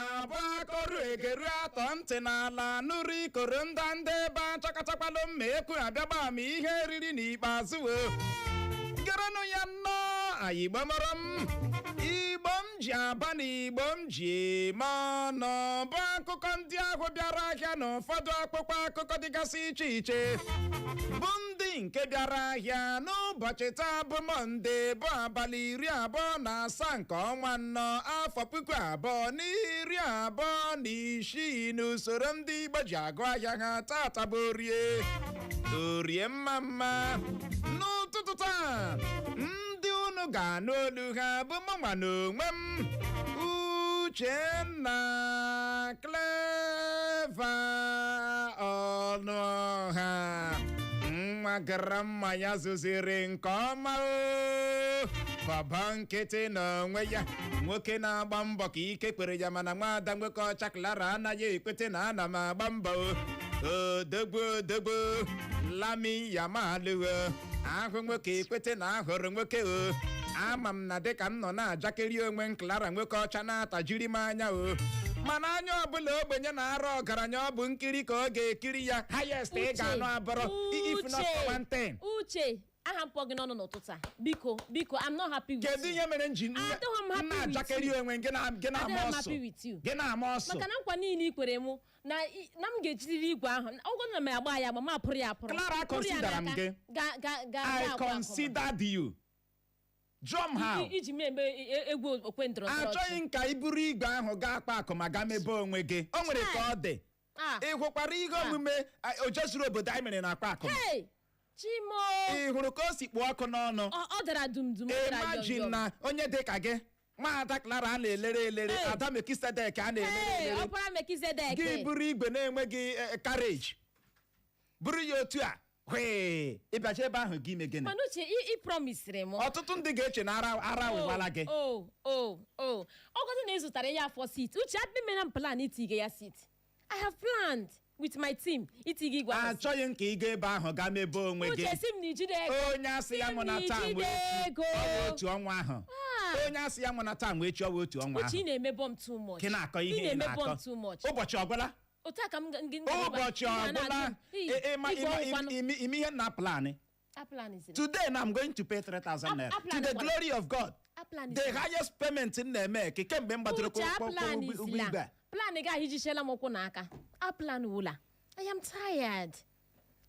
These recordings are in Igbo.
Na-abụ akọrụ egeru atọ ntị n'ala nụrụ ikoro ndanda ebe achọkọtakwalụ mma ekwu abịagba ma ihe riri n'ikpeazụ o gerenụ ya nnọọ. Anyị gbamọrọ m Igbo m ji aba na Igbo m ji eme ọnụ bụ akụkọ ndị ahụ bịara ahịa na ụfọdụ akpụkpọ akụkọ dịgasị iche iche bụ ndị nke bịara ahịa n'ụbọchị taa bụ Mọnde, bụ abalị 27 nke ọnwa 4, afọ 2026, n'usoro ndị Igbo ji agụ ahịa ha. Tata bụ Orie, Orie mma mma. N'ụtụtụ taa, ndị unu ga-anụ olu ha bụ mụnwa na onwe m, Uchenna Clever Ọnụọha, nwa gara mma ya zụziri nke ọma o baba nkịtị na onwe ya, nwoke na-agba mbọ ka ike kwere ya, mana nwaada nwoke ọcha Clara anaghị ekwete na ana m agba mbọ o. Odogbo, odogbo Lami Yamaluo ahụ, nwoke ekwete na ahụrụ nwoke o. Ama m na dịka m nọ na-ajakịrị onwe m, Clara nwoke ọcha na-atajiri m anya o, mana anya ọbụla ogbenye na-ara ọgaranya, ọ bụ nkiri ka ọ ga-ekiri ya. Highest ị ga-anụ abụrụ if not for one thing. Uche, aha mkpọ gị n'ọnụ n'ụtụtụ a. Biko, biko, I'm not happy with Kedu you. ihe mere m ji Adịghị m happy with na-ajakịrị onwe gị gị na-ama Adịghị m ọsụ happy with you. Gị na-ama ọsụ. Maka na nkwa niile i kwere mụ na na m ga-ejiriri igwe ahụ, ọgwụ na m agba ya agba, ma apụrụ ya apụrụ. Clara, Pụrụ ya consider m n'aka, gị. ga ga ga I ga akwa akụma. considered you. Jụọ m how. Iji mee eme egwu okwe ndọrọ ndọrọ Achọghị m ka ị buru igwe ahụ gaa akpa akụ ma gaa mebe onwe gị. O nwere ka ọ dị. Ah. Ị hụkwara ihe omume ojezuru obodo anyị mere na akpa akụ? Hey, Chimo! Ị hụrụ ka o si kpuo ọkụ n'ọnụ? Ọ dara dum dum, ọ dara Imagine yọm yọm. na onye dị ka gị, nwaada Clara a na-elere elere, Hey. Ada Mekisedek a na-elere Hey, elere, ọpara Mekisedek. gị buru igwe na-enweghị carriage, buru ya otu a hwee, ịbịacha ebe ahụ, gị ime gịnị? Mana Uche, ị promisiri m. Ọtụtụ ndị ga-eche na ara ara wụwala gị. O ọgọdụ na ị zụtara ya afọ seat. Uche, adị m plan itige ya seat. I have planned with my team itige igwe ahụ seat. Achọghị m ka ị gaa ebe ahụ gaa mebe onwe gị. Uche, si m na ijide ego. Onye asị ya Si m mụ na na taa ijide wee echi ego. ọ bụ otu ọnwa ahụ. Ah. Onye asị ya mụ na taa wee echi, ọ bụ otu ọnwa Uche, ị ahụ. na-emebọ m too much. Gị na-akọ ihe Ị ị na-emebọ m na-akọ. too much. Ụbọchị ọgwụla. Otu a ka m Ụbọchị ọgwụla. Ime ihe na plan. Today na I'm going to pay 3000 naira to the glory of God, the highest payment m na-eme ke kemgbe m gbadoro Uche, ụgwọ igwe a. Plan gị ahụ ijichela m ụkwụ n'aka. A plan wụla. I am tired.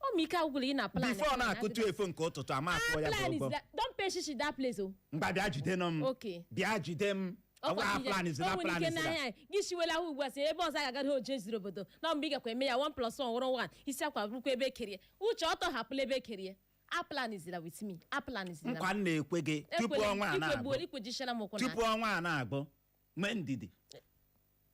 Ọmịiko agwụla ị na plan. Before na-akụtu efu nke ụtụtụ ama akụọ ya bụ Plan is ụgwọ. that don't pay shishi that place o. Mgba, bịa jide m. Okay. Bịa jide m. Ọ bụ plan is na O nwere plan ike is na n'ahịa gị shiwela ahụ ugbu a, si ebe ọzọ a ga-agada oje zuru obodo na mgbe ị gakwa eme ya 1 plus 1 wụrụ 1, isi akwa bụrụkwa ebe ekerie. Uche, ọ tọhapụla ebe ekerie. A plan is with me, a plan is Nkwa m na-ekwe gị, tupu ọnwa a na-agụ, Ikwejisiela m ụkwụ tupu ọnwa a na-agụ, nwee ndidi,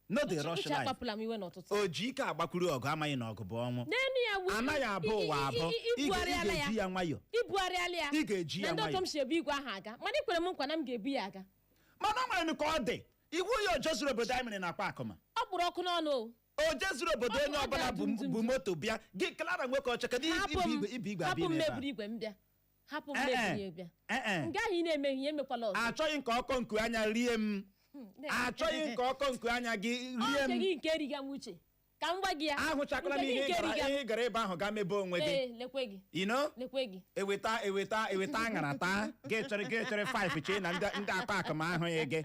no dey rush Uche, life. akpapụla m iwe n'ụtụtụ. O ji ike agbakwuru ọgụ amaghị na ọgụ bụ ọnwụ. N'enu ya Anaghị abụ ụwa abụ. Ị Ibugharịala ya. ga-eji ya nwayọ. Ibugharịala ya. Ị ga-eji ya Na ndị nwayọ. ọtọ m si ebu igwe ahụ aga, mana ị kwere m nkwa na m ga-ebu ya aga. Mana o nwere ka ọ dị. Iwu ya ojezuru obodo anyị mere na akpa akụma. Ọ kpụrụ ọkụ n'ọnụ o. Ojezuru obodo, onye Ọ ọbụla dara bụ dum dum bụ dum. moto bịa. Gị Clara nwoke ọcha, kedu Hapụ ibu m. igwe ibu igwe Hapụ abịa m ime ebe a? meburu igwe m bịa. Hapụ m Eh, eh. meburu ya bịa. Eh, eh. Nke ahụ ị na-emeghị ihe emekwala ọzọ. Achọghị nke ọkọ nku anya rie m. Achọghị nke ọkọ nku anya gị Ọ rie nke m. gị nke eriga m. Uche, ka m gwa gị ya. Ahụchakwala m Nke gị ihe ị nke gara eriga m. ihe ị gara ebe ahụ gaa mebe onwe gị. Ee, lekwe gị. You know? Lekwe gị. Eweta, eweta, eweta aṅara taa. Gị chere 5, chee na ndị akpa akụ ma ahụghị gị.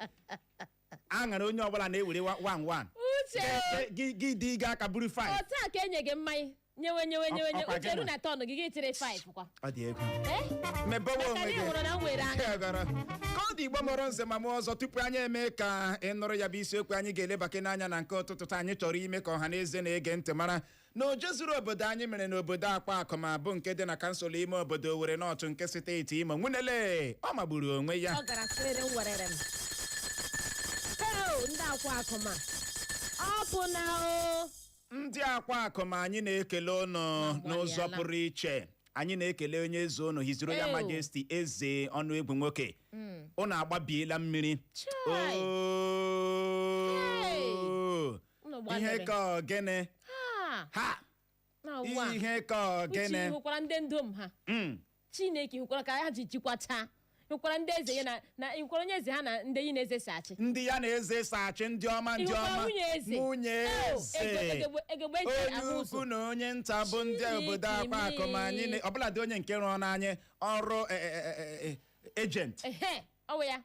Aṅara onye ọbụla na-ewere one one. Uche! Gị dị gị aka buru 5. Otu a ka enye gị mmanya, nyewe, nyewe, nyewe, nyewe. Ọkwa Uche, gị ru nwa. na turn gị, gị tiri 5 kwa. Ọ dị egwu. Eh? Mebewe Maka onwe na ị gị. hụrụ na m were anya. Gara. Ka ọ dị, Igbo mụrụ nze ma mụọ ọzọ, tupu anyị eme ka ị nụrụ ya bụ isiokwu anyị ga-elebake n'anya na nke ụtụtụ taa, anyị chọrọ ime ka ọha na eze na-ege ntị mara na oje zuru obodo anyị mere n'obodo Akpa Akụma bụ nke dị na kansụl ime obodo Owerri North nke steeti Imo. Nwunele, ọ magburu onwe ya. Ọ gara sịrịrị m werere m. Heo, ndị akwa akụma, ọ bụ na o Ndị Akwa Akụma, anyị na-ekele ụnụ n'ụzọ Agbalịala. pụrụ iche. Anyị na-ekele onye eze ụnụ, His Royal Ew. Majesty Eze Ọnụ Egwu Nwoke. Ụnụ agbabiela mmiri. Chai. Oh. Unu Ihe gbalịrị. ka ogene Ha ha na ụwa ihe ka Uche, ogene hụkwara ndị ndom ha? Chineke, hụkwara ka ha ji jikwachaa? Nwekwara ndị eze ya na nwekwara onye eze ha na ndị yi na eze si achị. Ndị ya na eze so achị, ndị ọma, ndị Ịhụkwa ọma. Nwunye eze. Nwunye Oh, eze. Egegbe eji Onye ahụ ụzọ. ukwu na onye nta bụ ndị obodo Chineke Akpa Akụma anyị mee. Ọbụladị onye nke rụọ n'anyị ọrụ agent. Ehe, ọ wụ ya.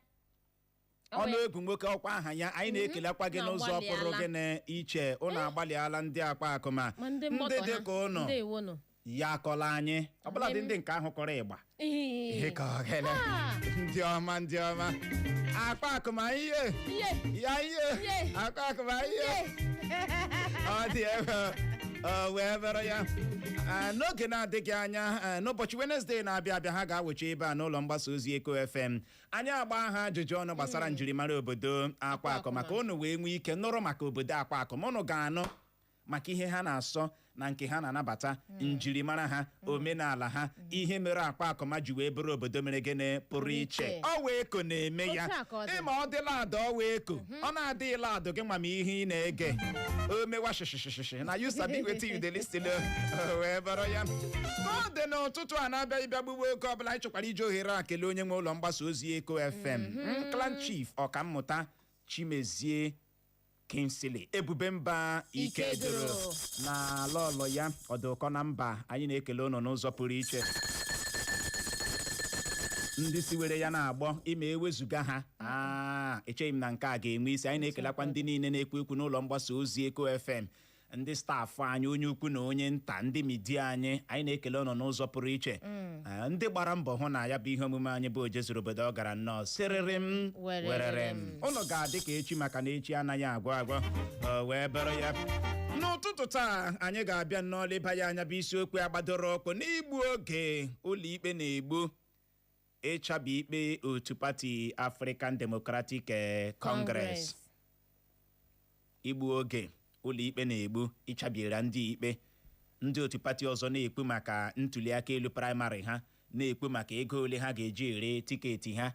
Ọ wụ Ọnụ ya. egwu nwoke ọkwa aha ya. Anyị na-ekelekwa gị Na n'ụzọ pụrụ agbalịala. gị na iche. Ụnụ agbalịala, ndị Akpa Akụma. Ma ndị ndị mgbọtọ dị ha. ka ụnụ Ndewonụ. ya akọla anyị, ọbụladị ndị nke ahụ kọrọ ịgba. Ihe ka ọ gịnị? Ah. Ndị ọma, ndị ọma Akpa Akụma, ihe Iye. ya ihe. Ihe. Akpa Akụma, ihe ọ dị ebe ọ wee bụrụ ya. N'oge na-adịghị anya, n'ụbọchị Wenezdee na-abịa abịa, ha ga-awecha ebe a n'ụlọ mgbasa ozi Eko FM. Anyị agba ha ajụjụ ọnụ gbasara njirimara obodo Akwa Akọ, maka unu wee nwee ike nụrụ maka obodo Akwa Akọ, ma unu ga-anụ maka ihe ha na-asọ na nke ha na-anabata, njirimara ha, omenala ha, ihe mere Akpa Akọma ji wee bụrụ obodo mere gịnị? Pụrụ iche. Iche. Ọ wee eko na-eme ya. Otu a ka ọ dị. Ịma ọ dịla ada, ọwa eko ọ na-adịghịla adụ gị ma ihe ị na-ege o mewa shishishishi na you sabi wetin you dey listen o wee bụrụ ya ka ọ dị n'ụtụtụ a na-abịa ịbịa gbugbo. Oge ọbụla anyị chọkwara iji ohere a kelee onye nwe ụlọ mgbasa ozi Eko FM, Clan Chief Ọkammụta Chimezie Kingsley Ebube Mba Ikeduru Ikeduru. na lọlọ ya ọdụkọ na mba. Anyị na-ekele ụnụ n'ụzọ pụrụ iche, ndị si were ya na-agbọ ime ewezuga ha. Echeghị m na nke a ga-enwe isi. Anyị na-ekelekwa ndị niile na-ekwu ekwu n'ụlọ mgbasa ozi Eko FM, ndị staff anyị, onye ukwu na onye nta, ndị media anyị. Anyị na-ekele ụnụ n'ụzọ pụrụ iche. Ndị gbara mbọ hụ na ya bụ ihe omume anyị bụ Ojezuru Obodo ọ gara nnọọ sịrịrị m werere werere m. m. Ụnụ ga-adị ka echi, maka na echi anaghị agwụ agwụ. O wee bụrụ ya, n'ụtụtụ taa anyị ga-abịa nnọọ leba ya anya bụ isiokwu agbadoro ọkụ n'igbu oge ụlọikpe na-egbu ịchabi ikpe otu pati African Democratic Congress. Igbu oge ụlọikpe na-egbu ịchabiera ndị ikpe, ndị otu pati ọzọ na-ekwu maka ntụliaka elu praịmarị ha, na-ekwu maka ego ole ha ga-eji ere tiketi ha.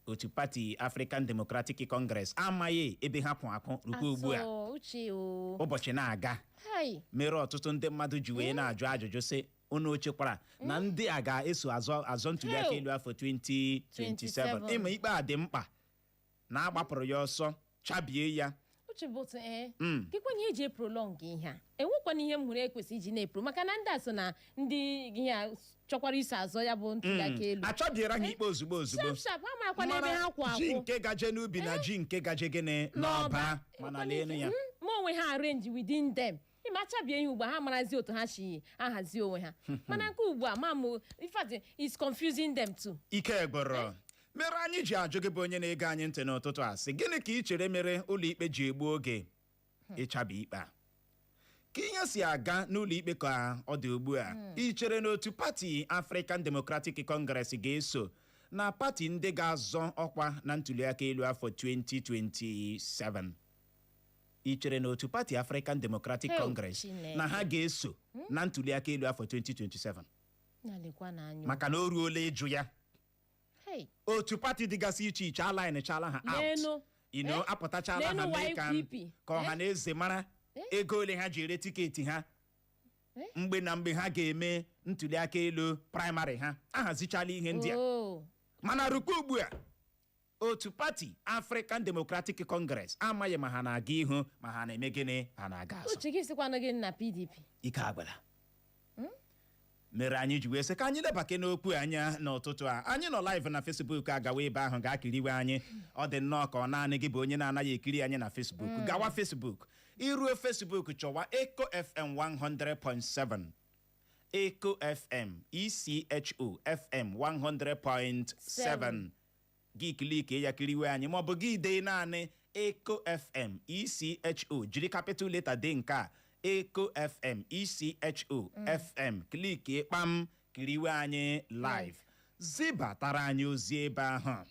Otu pati African Democratic Congress amaghị ebe ha kwụ akwụ rukwa ugbu a. Atọ, uche o. Ụbọchị na-aga Hai. mere ọtụtụ ndị mmadụ ji wee na-ajụ ajụjụ sị, unu ochekwara na ndị a ga-eso azọ ntụliaka Hey. elu afọ 2027? 27. Ịma ikpe a dị mkpa na agbapụrụ ya ọsọ chabie ya. Uche bụ otu ee kekwa ihe eji eprolong ihe a. Enwekwana ihe m hụrụ ekwesị iji na-epro, maka na ndị a so na ndị ihe a chọkwara iso azọ ya bụ ntụliaka elu. Achabiera ha ikpe ozugbo ozugbo. Sharp sharp, ha marakwa n'ebe ha kwụ ji akwụ. Nke gaje n'ubi na ji nke gaje gịnị n'ọba, mana leenu ya. Ma onwe ha arrange within them. Ịma achabie ihe ugbu a, ha marazi otu ha si ahazi onwe ha, mana nke ugbu a ma m, in fact, it's confusing them too. Ike gwụrụ mere anyị ji ajụ gị bụ onye na-ege anyị ntị n'ụtụtụ a sị, gịnị ka ị chere mere ụlọikpe ji egbu oge ịchabi ikpe a? Ka ihe si aga n'ụlọ ikpe ka ọ dị ugbu a, ị chere na otu pati African Democratic Congress ga-eso na pati ndị ga-azọ ọkwa na ntụliaka elu afọ 2027? Ị chere na otu pati African Democratic Heo, Congress Chineke. na ha ga-eso na ntụliaka elu afọ 2027? Na lekwa n'anya. Maka na o ruola ịjụ ya. Hey. Otu pati dịgasị iche iche alaịnịchala ha out. Leenụ. Apụtachala ha Leenụ mee ka YPP. ka ọha na eze mara ego ole ha ji ere tiketi ha, mgbe na mgbe ha ga-eme ntụliaka elu praịmarị ha. Ahazichala ihe ndị a, Oh. mana rukwa ugbu a, otu pati African Democratic Congress amaghị ma ha na-aga ihu, ma ha na-eme gịnị, ha na-aga azụ. Uche gị sịkwanụ gị na PDP. Ike agwụla mere anyị ji wee sị ka anyị lebake n'okwu anya n'ụtụtụ a. Anyị nọ live na Facebook. Agawa ebe ahụ ga-akiriwe anyị. Ọ dị nnọọ ka ọ naanị gị bụ onye na-anaghị ekiri anyị na Facebook. Gawa Facebook, iruo Facebook, chọwa Eco FM 100.7, Eco FM, ECHO FM 100.7. Gị click ya, kiriwe anyị, maọbụ gị dee naanị Eco FM ECHO, jiri capital letter dee nke a, Eco FM ECHO FM. Click kpam, kiriwe anyị live, zibatara anyị ozi ebe ahụ.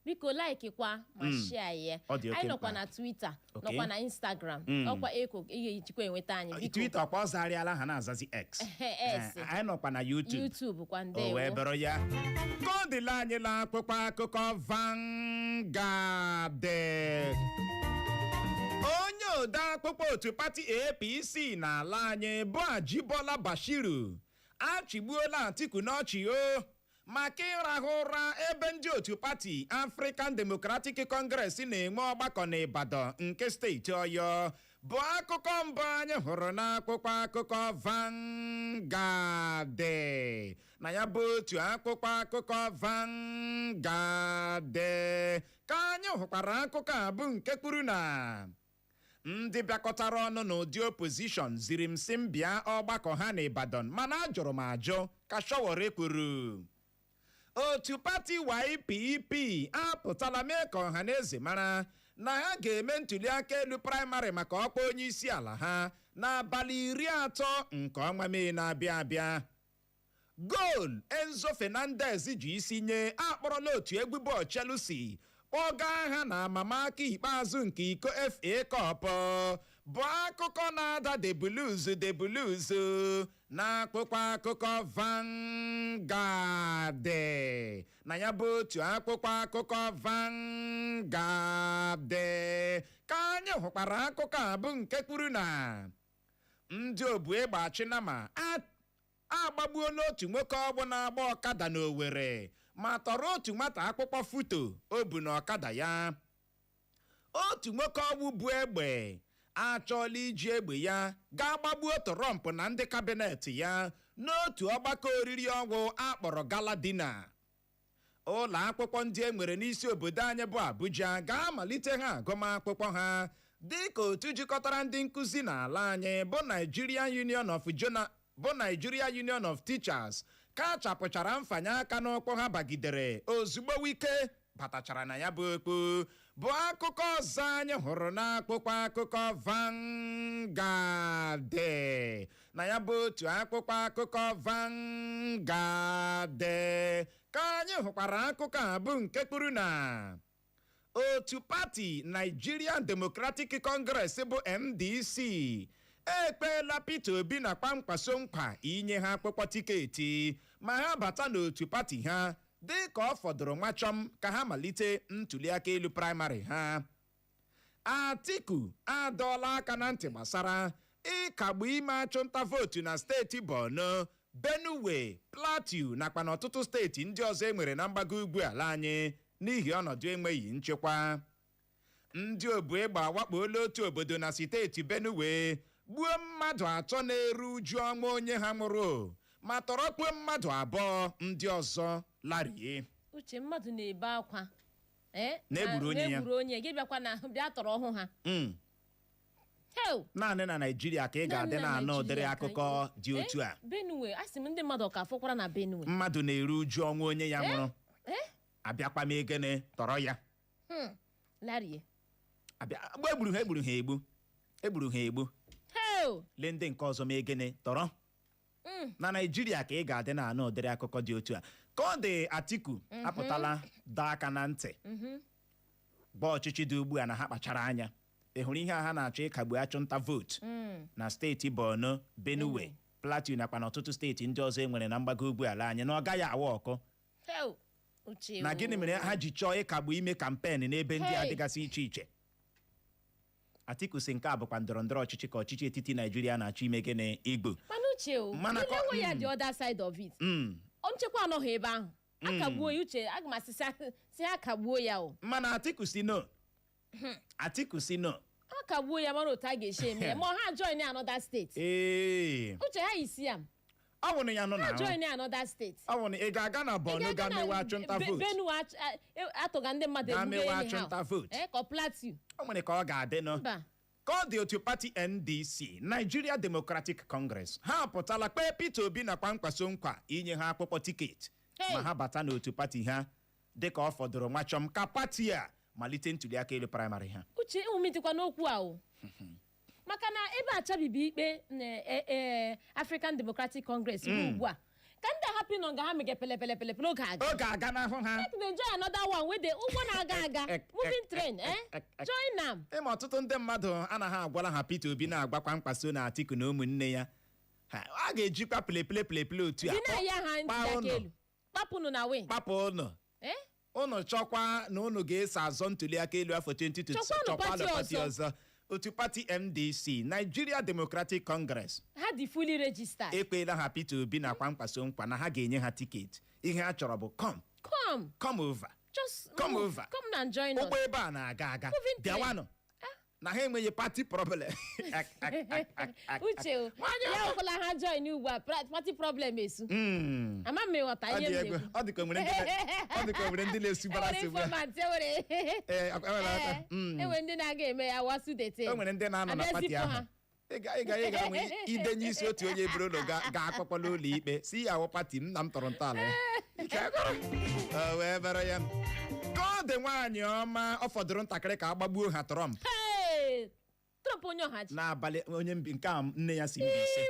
Biko like kwa ma share ya. Ọ dị oke Anyị nọkwa mkpa. na Twitter, Okay. nọkwa na Instagram. Ọkwa Eko ị ga-ejikwa enweta anyị, biko. Twitter ọkwa ọ zarịala ha na-azazi X. X. Anyị nọkwa na YouTube. YouTube kwa. O wee Ndewo. bụrụ ya ka ọ dịla anyị la akwụkwọ akụkọ Vanguard. Onye ode akwụkwọ otu pati APC n'ala anyị bụ Ajibola Bashiru achịgbuola Atiku n'ọchị o Maka ịrahụ ụra ebe ndị otu pati African Democratic Congress na-enwe ọgbakọ n'Ibadan nke steeti Ọyọ, bụ akụkọ mbụ anyị hụrụ n'akwụkwọ akụkọ Vanguard. Na ya bụ otu akwụkwọ akụkọ Vanguard ka anyị hụkwara akụkọ a, bụ nke kwuru na ndị bịakọtara ọnụ n'ụdị opposition ziri m sị m bịa ọgbakọ ha n'Ibadan, mana ajụrụ m ajụ, ka Sowore kwuru. Otu pati YPP apụtala mee ka ọha na eze mara na ha ga-eme ntụliaka elu praịmarị maka ọkwa onye isi ala ha n'abalị 30 nke ọnwa Mee na-abịa abịa. Goal Enzo Fernandez ji isi nye akpọrọla otu egwu bọọlụ Chelsea kpọga ha na amamaka ikpeazụ nke iko FA Cup, bụ akụkọ na-ada the blues, the blues na akwụkwọ akụkọ Vanguard. Na ya bụ otu akwụkwọ akụkọ Vanguard ka anyị hụkwara akụkọ a, bụ nke kwuru na ndị obu egbe achịnama agbagbuola otu nwoke ọgbụ na-agba ọkada n'Owerri ma tọrọ otu nwata akpụkpọ foto o bu n'ọkada ya. Otu nwoke ọgbụ bụ egbe achọọla iji egbe ya gaa gbagbuo Trump na ndị cabinet ya n'otu ọgbakọ oriri ọgwụ akpọrọ gala dinner. Ụlọ akwụkwọ ndị e nwere n'isi obodo anyị bụ Abuja ga-amalite ha agụmakwụkwọ ha, dịka otu jikọtara ndị nkụzi n'ala anyị bụ Nigerian Union of Jona bụ Nigeria Union of Teachers ka chapụchara mfanye aka n'ụkwụ ha bagidere ozugbo Wike batachara na ya bụ okpu, bụ akụkọ ọzọ anyị hụrụ n'akwụkwọ akụkọ Vanguard. Na ya bụ otu akwụkwọ akụkọ Vanguard ka anyị hụkwara akụkọ a, bụ nke kwuru na otu pati Nigerian Democratic Congress bụ NDC ekpeela Peter Obi na Kwankwaso nkwa inye ha akwụkwọ tiketi ma ha bata n'otu pati ha, dị ka ọ fọdụrụ nwachọm ka ha malite ntụliaka elu praịmarị ha. Atiku adọọla aka na ntị gbasara ịkagbu ime achụmnta vootu na steeti Borno, Benue, Plateau nakwa n'ọtụtụ steeti ndị ọzọ e nwere na mgbago ugwu ala anyị n'ihi ọnọdụ enweghị nchekwa. Ndị obu egbe awakpola otu obodo na steeti Benue, gbuo mmadụ 3 na-eru uju ọnwa onye ha nwụrụ, ma tọrọkpuo mmadụ 2 ndị ọzọ larie. Uche, mmadụ na-ebe akwa Na-egburu onye ya. Na-egburu onye gị, bịakwa na bịa tọrọ ọhụ ha. Hell! Naanị na Naijiria ka ị ga-adị Naanị na na-anụ ụdịrị Naịjirịa ka akụkọ dị otu a. Benue, a sị m ndị mmadụ ka fọkwara na Benue. Mmadụ na-eru uju ọnwa onye ya nwụrụ, abịakwa m egene tọrọ ya. Larie. Abịa mgbe egburu ha, egburu ha egbu, egburu ha egbu. Hell! Lee ndị nke ọzọ ma egene tọrọ. Na Naijiria ka ị ga-adị na-anụ ụdịrị akụkọ dị otu a. Ka ọ dị, Atiku apụtala dọọ aka na ntị gba ọchịchị dị ugbu a na ha kpachara anya. Ị hụrụ ihe a ha na-achọ ịkagbu achụnta vootu na steeti Borno, Benue, Plateau nakwa n'ọtụtụ steeti ndị ọzọ e nwere na mgbago ugwu ala anyị, na ọ gaghị awa ọkụ. Hell! Uche. Na gịnị mere ha ji chọọ ịkagbu ime campaign n'ebe ndị a dịgasị iche iche? Atiku si nke a bụkwa ndọrọ ndọrọ ọchịchị ka ọchịchị etiti Naijiria na-achọ ime gịnị igbo. Mana uche o, Mana ilewe ya the other side of it, ọ nchekwa anọghị ebe ahụ, akagbuo ya. Uche, aga m asị sị ha kagbuo ya o. Mana Atiku si no, Atiku si no. Ha kagbuo ya, mara otu a ga-esi eme ya, ma ha join another state. Uche, ha isi ya. Ọ wụrụ ya nọ na Ha join another state. Ọ wụrụ ị ga-aga na Borno ga mewe achụnta vootu. Benue atụga ndị mmadụ Gaa egbugo mewe anyhow. achụnta vootu. Ka ọ Plateau. O nwere ka ọ ga-adị nọ. Mba. Ka ọ dị, otu pati NDC, Nigeria Democratic Congress, ha apụtala kpee Peter Obi na Kwankwaso nkwa inye ha akwụkwọ tiketi ma ha bata n'otu pati ha, dịka ọ fọdụrụ nwachọm ka pati a malite ntụliaka elu praịmarị ha. Uche, ewumitikwa n'okwu a o, maka na ebe achabibi ikpe na African Democratic Congress ruo ugbu a, ka ndị hapụ nọ nga ha mege pele pele pele pele oge aga. Oge aga n'ahụ ha. Make they join another one wey dey ụgbọ na-aga aga, moving train, join am. Ịma ọtụtụ ndị mmadụ anaghị agwala ha Peter Obi na-agwa Kwankwaso na Atiku na ụmụnne ya ha a ga-ejikwa pele pele pele otu a dị na-eya ha kpaa ntị aka ụnụ. elu, kpapụnụ na win. Kpapụ ụnụ. Ụnụ chọkwa na ụnụ ga-eso azọ ntụliaka elu afọ 2026. Chọkwanụ chọkwanụ pati pati ọzọ. ọzọ. Otu pati NDC, Nigeria Democratic Congress, Ha dị fully registered. Ekpeela ha Peter Obi nakwa nkwaso nkwa na ha ga-enye ha ticket. Ihe ha chọrọ bụ come, come, come over, just come move. over. Come and join us. Ụgbọ ebe a na-aga aga. Moving train. Bịawanụ na ha enweghị party problem. Uche o, ya ọbụla ha join ugbu a, party problem esu. Ama m ịghọta Ọ ihe dị m egwu. na-ekwu. Ọ dị ka o nwere ndị na-esubara Enwere nsogbu a. informant, enwere Ee, enwere aka. Ee, enwere ndị na-aga eme ya wasu dete. O nwere ndị na-anọ na Abịa pati zipụ ahụ. ha. Ị ga nwee idenye isi otu onye buru ụlọ ga akpọkpọla ụlọ ikpe si ya awụ pati m na m tọrọ ntọala ya. Ike agwụrụ. O wee bere ya ka ọ dị. Nwaanyị ọma, ọ fọdụrụ ntakịrị ka a gbagbuo ha Trump. Hey! Trump onye ọha ji. N'abalị onye nke a nne ya si Mbaise.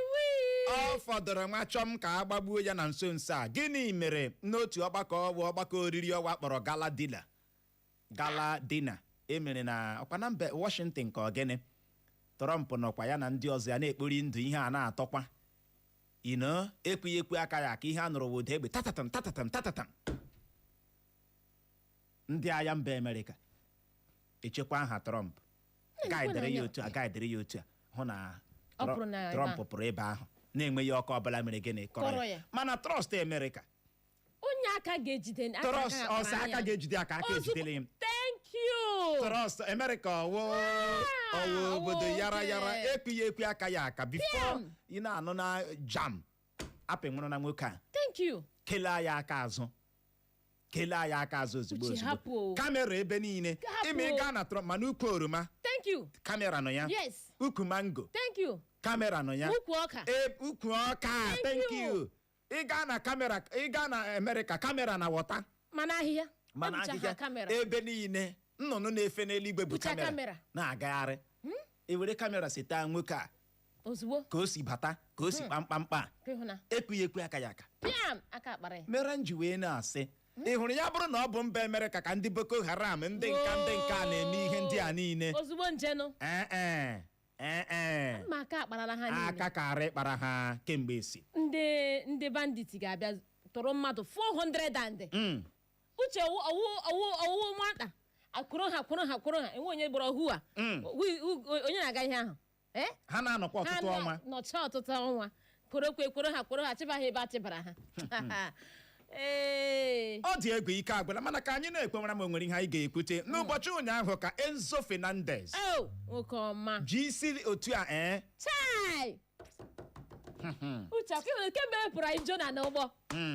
Ọ fọdụrụ nwa chọm ka a gbagbuo ya na nso nso a. Gịnị mere? N'otu ọgbakọ ọwa ọgbakọ oriri ọwa kpọrọ gala dinner, gala dinner emere na ọkwa na mba Washington ka ọ gịnị, Trump nọkwa ya na ndị ọzọ ya na-ekpori ndụ. Ihe a na-atọkwa ino ekweghị ekwe aka ya ka ihe a nụrụ wodo egbe tatatam tatatam tatatam. Ndị agha mba Amerịka echekwa aha Trump, gaidere ya otu a, gaidere ya otu a, hụ na Ọ pụrụ na ebe Trump a. pụrụ ebe ahụ na-enweghị ọkụ ọbụla mere gịnị kọrọ Kọrọ ya. ya. Mana trust Amerịka. Onye aka ga-ejide aka. Trust aka ọsọ akpara aka ya. ga-ejide aka aka ejidele ya. Thank you. Trust Amerịka ọwụ ọwụ ọwụ obodo yara yara. oke. Ekweghị ekwe aka ya aka before Piam. ị na-anụ na jam apị nwụrụ na nwoke a. Thank you. Kelee ya aka azụ, kelee ya aka azụ ozugbo. Uche, Ozugbo hapụ o. camera ebe niile. Hapụ Ime o. ị gaa na Trump mana ukwu oroma, Thank you. camera nọ ya. Ukwu mango, Thank you. camera nọ ya. Ukwu ọka. E ukwu ọka. Thank you. you. Ị gaa na camera, ị gaa na Amerịka, camera na wọta. Mana ahịhịa. Mana Ebucha ha ahịhịa camera. Ebe niile nnụnụ na-efe n'eluigwe bụ Bucha camera camera. na-agagharị. Ewere camera seta nwoke a Ozugbo. ka o si bata, ka o si kpamkpamkpa. Ka ịhụ na Ekweghị ekwe aka ya aka. Piam, aka akpara ya. Mere m ji wee na-asị, ị hụrụ ya, bụrụ na ọ bụ mba Amerịka ka ndị Boko Haram, ndị nka ndị nka na-eme ihe ndị a niile, Ozugbo njenụ. ee ee ee ee. Ma aka akparala ha niile. Aka karị kpara ha kemgbe esi. Ndị bandit ga-abịa tụrụ mmadụ 400 and uche ọwụ ọwụ ọwụ ọwụ nwata akwụrụ ha, kwụrụ ha, kwụrụ ha, enwe onye gbara ọhụ a. Onye na-aga ihe ahụ, eh? Ha na-anọkwa Ha ọtụtụ ọnwa. Nọcha ọtụtụ ọnwa, kworo kwe kworo ha, kworo ha, chịba ha ebe a chịbara ha. Ee. Ọ dị egwu, ike agwụla. Mana ka anyị na-ekwenwara ma o nwere ihe anyị ga-ekwute n'ụbọchị ụnyaahụ ka Enzo Fernandez Oh, nwoke ọma. ji isi otu a, ee. Chai! Uche, akwa ịhụrụ kemgbe e pụrụ anyị Jona n'ụgbọ,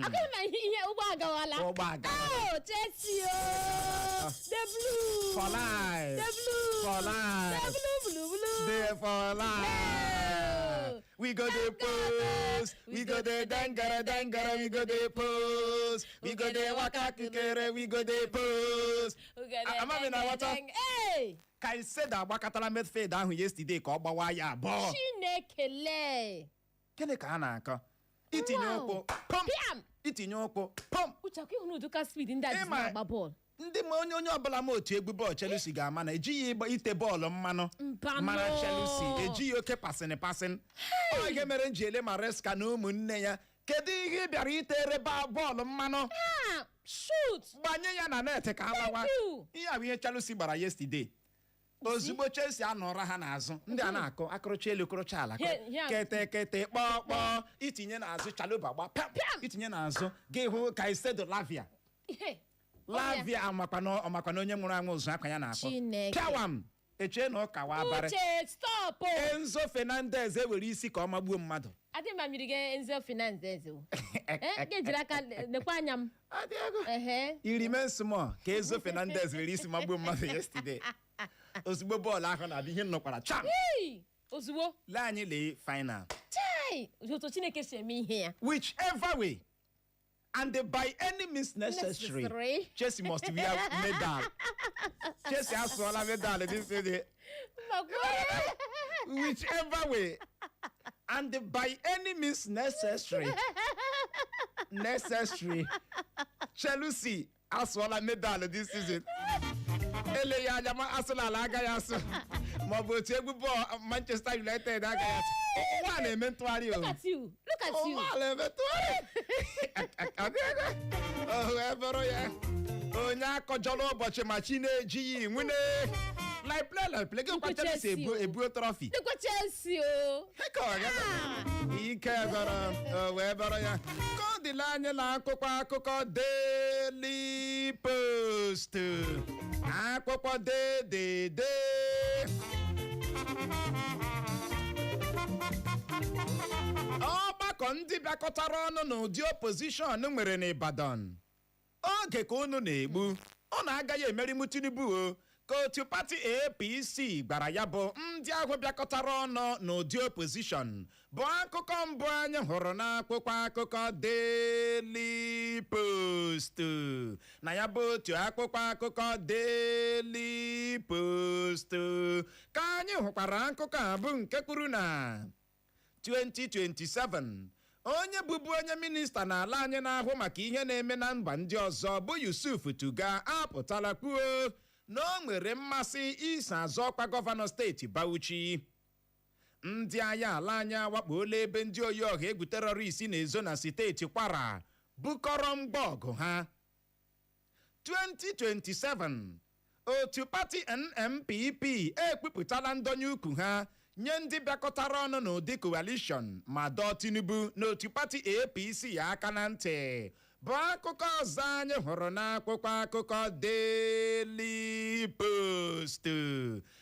akwa ịhụrụ na ihe ụgbọ agawala. Ụgbọ agawala. Oh, Chelsea oh! The blue. For life. The blue. For life. The blue, blue, blue. Dey for life. We go dey post, we go dey dangara dangara, we go dey post, we go dey waka kikere, we go dey post. Amami na aghọta. Hey! Caicedo agbakọtala midfield ahụ yesterday ka ọ gbawa ya abụọ. Chinekele! Gịnị ka a na-akọ? Itinye ụkwụ pọm, Piam! itinye ụkwụ pọm. Uche, akwa ịhụrụ ụdịka speed ndị a ji na-agba bọọlụ. Ndị ma onye ọbụla ma otu egwu bọọlụ Chelsea ga-ama na ejighị ite bọọlụ mmanụ Mbanụ. mara Chelsea, ejighị oke passing passing. Ọ ihe mere m ji ele Maresca na ụmụnne ya, kedu ihe ị bịara itere bọọlụ mmanụ? Ah, shoot! Gbanye ya na net ka alawa. Thank you. Ihe a bụ ihe Chelsea gbara yesterday. Ozugbo Chelsea anọrọ ha n'azụ, ndị a na-akụ akụrụcha elu kụrụcha ala, kete kete kpọọ kpọọ, itinye n'azụ, Chalobah gba pịam, itinye n'azụ, gị hụ Caicedo, Lavia. Ihe. Lavia amakwa na onye nwụrụ anwụ ụzụ akwa ya na-akpọ. Chineke. Pịawam, echee na ụka wa abarị. Uche, stop! Enzo Fernandez ewere isi ka ọ magbuo mmadụ. Adị ma mmiri gị Enzo Fernandez o. Eh, ga-ejiri aka lekwa anya m. Adị egwu. Ehe. I remain small ka Enzo Fernandez were isi magbuo mmadụ yesterday. Ozugbo bọọlụ ahụ na-abịa, ihe nnọkwara cham. Hey! Ozugbo. Lee anyị, lee final. Chai! Otu Chineke si eme ihe ya. Whichever way and by any means necessary, Necessary. Chelsea must wear medal. Chelsea asụọla medal this day. Whichever way and by any means necessary, Chelsea asụọla medal this season. Eleghị anya ma Arsenal agaghị asụ, maọbụ otu egwu bọọlụ Manchester United agaghị asụ. Ụwa na-eme ntụgharị o. Look at you. Look at you. Ụwa na-eme ntụgharị. O wee bụrụ ya, onye akọjọrọ ụbọchị ma chi na-ejighị nwune. Like play, like play, gị kwa Nke Chelsea Chelsea ebu o. ebuo trophy. Dịkwa Chelsea o. Ka ọ gaza. Ike gwọrọ, o wee bọrọ ya. Ka ọ dịla anyị na akwụkwọ akụkọ Daily Post, akwụkwọ dedede. Ọgbakọ ndị bịakọtara ọnụ n'ụdị opposition nwere n'Ibadan, oge ka unu na-egbu, unu agaghị emerinwu Tinubu o, ka otu pati APC gbara ya bụ ndị ahụ bịakọtara ọnụ n'ụdị opposition, bụ akụkọ mbụ anyị hụrụ n'akwụkwọ akụkọ Daily Post. Na ya bụ otu akwụkwọ akụkọ Daily Post ka anyị hụkwara akụkọ a bụ nke kwuru na 2027, onye bụbu onye minista n'ala anyị na-ahụ maka ihe na-eme na mba ndị ọzọ bụ Yusuf Tuga apụtala kwuo na o nwere mmasị iso azọ ọkwa gọvanọ steeti Bauchi. Ndị agha ala anyị awakpola ebe ndị oyi ọha egwu terrorist na-ezo na steeti Kwara, bukọrọ mgba ọgụ ha. 2027, otu pati NNPP ekwupụtala ndonye ukwu ha nye ndị bịakọtara ọnụ n'ụdị coalition ma dọọ Tinubu n'otu pati APC aka na ntị, bụ akụkọ ọzọ anyị hụrụ n'akwụkwọ akụkọ Daily Post.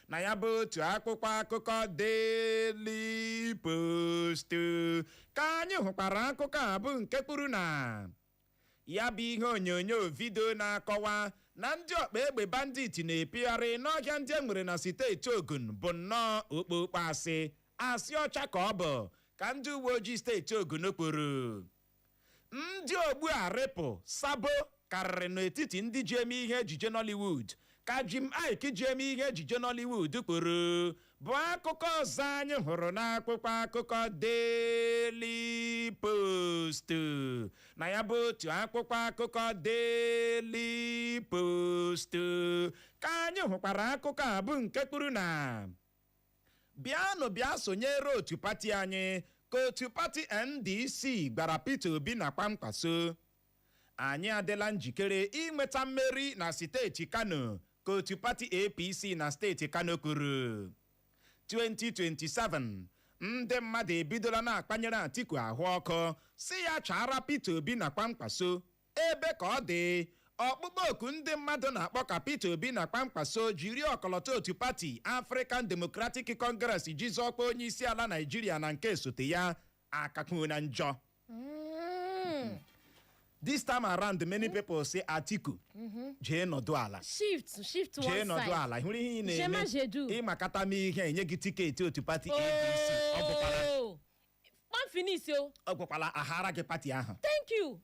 Na ya bụ otu akwụkwọ akụkọ Daily Post ka anyị hụkwara akụkọ a bụ nke kwuru na ya bụ ihe onyonyo video na-akọwa na ndị ọkpa egbe bandit na-epigharị n'ọhịa ndị e nwere na steeti Ogun bụ nnọọ okpokpo asị, asị ọcha ka ọ bụ, ka ndị uwe ojii steeti Ogun kwuru. Ndị ogbu arịpụ sabo karịrị n'etiti ndị ji eme ihe ejije Nollywood, ka Jim Iyke ji eme ihe ejije Nollywood kwuru, bụ akụkọ ọzọ anyị hụrụ n'akwụkwọ akụkọ Daily Post. Na ya bụ otu akwụkwọ akụkọ Daily Post ka anyị hụkwara akụkọ a bụ nke kwuru na bịanụ bịa sonyere otu pati anyị, ka otu pati NDC gbara Peter Obi na Kwankwaso. Anyị adịla njikere inweta mmeri na steeti Kano, ka otu pati APC na steeti Kano kwuru. 2027, ndị mmadụ ebidola na-akpanyere Atiku ahụ ọkụ, si ya chara Peter Obi na Kwankwaso ebe ka ọ dị. Ọkpụkpọ oku ndị mmadụ na-akpọ ka Peter Obi na Kwankwaso jiri ọkọlọtọ otu pati African Democratic Congress ji zọọkwa onye isi ala Naijiria na nke esote ya akakwuo na njọ. This time around, many people say, "Atiku, jee nọdụ ala." Shift, shift one Jee nọdụ side. ala, hụrụ ihe ị Jema na-eme. jedu. Ịmakata m ihe enye gị ticket otu pati ADC, ọ bụkwala Oh. Kpam finish o. Ọ gwakwala aghara gị pati ahụ. Thank you.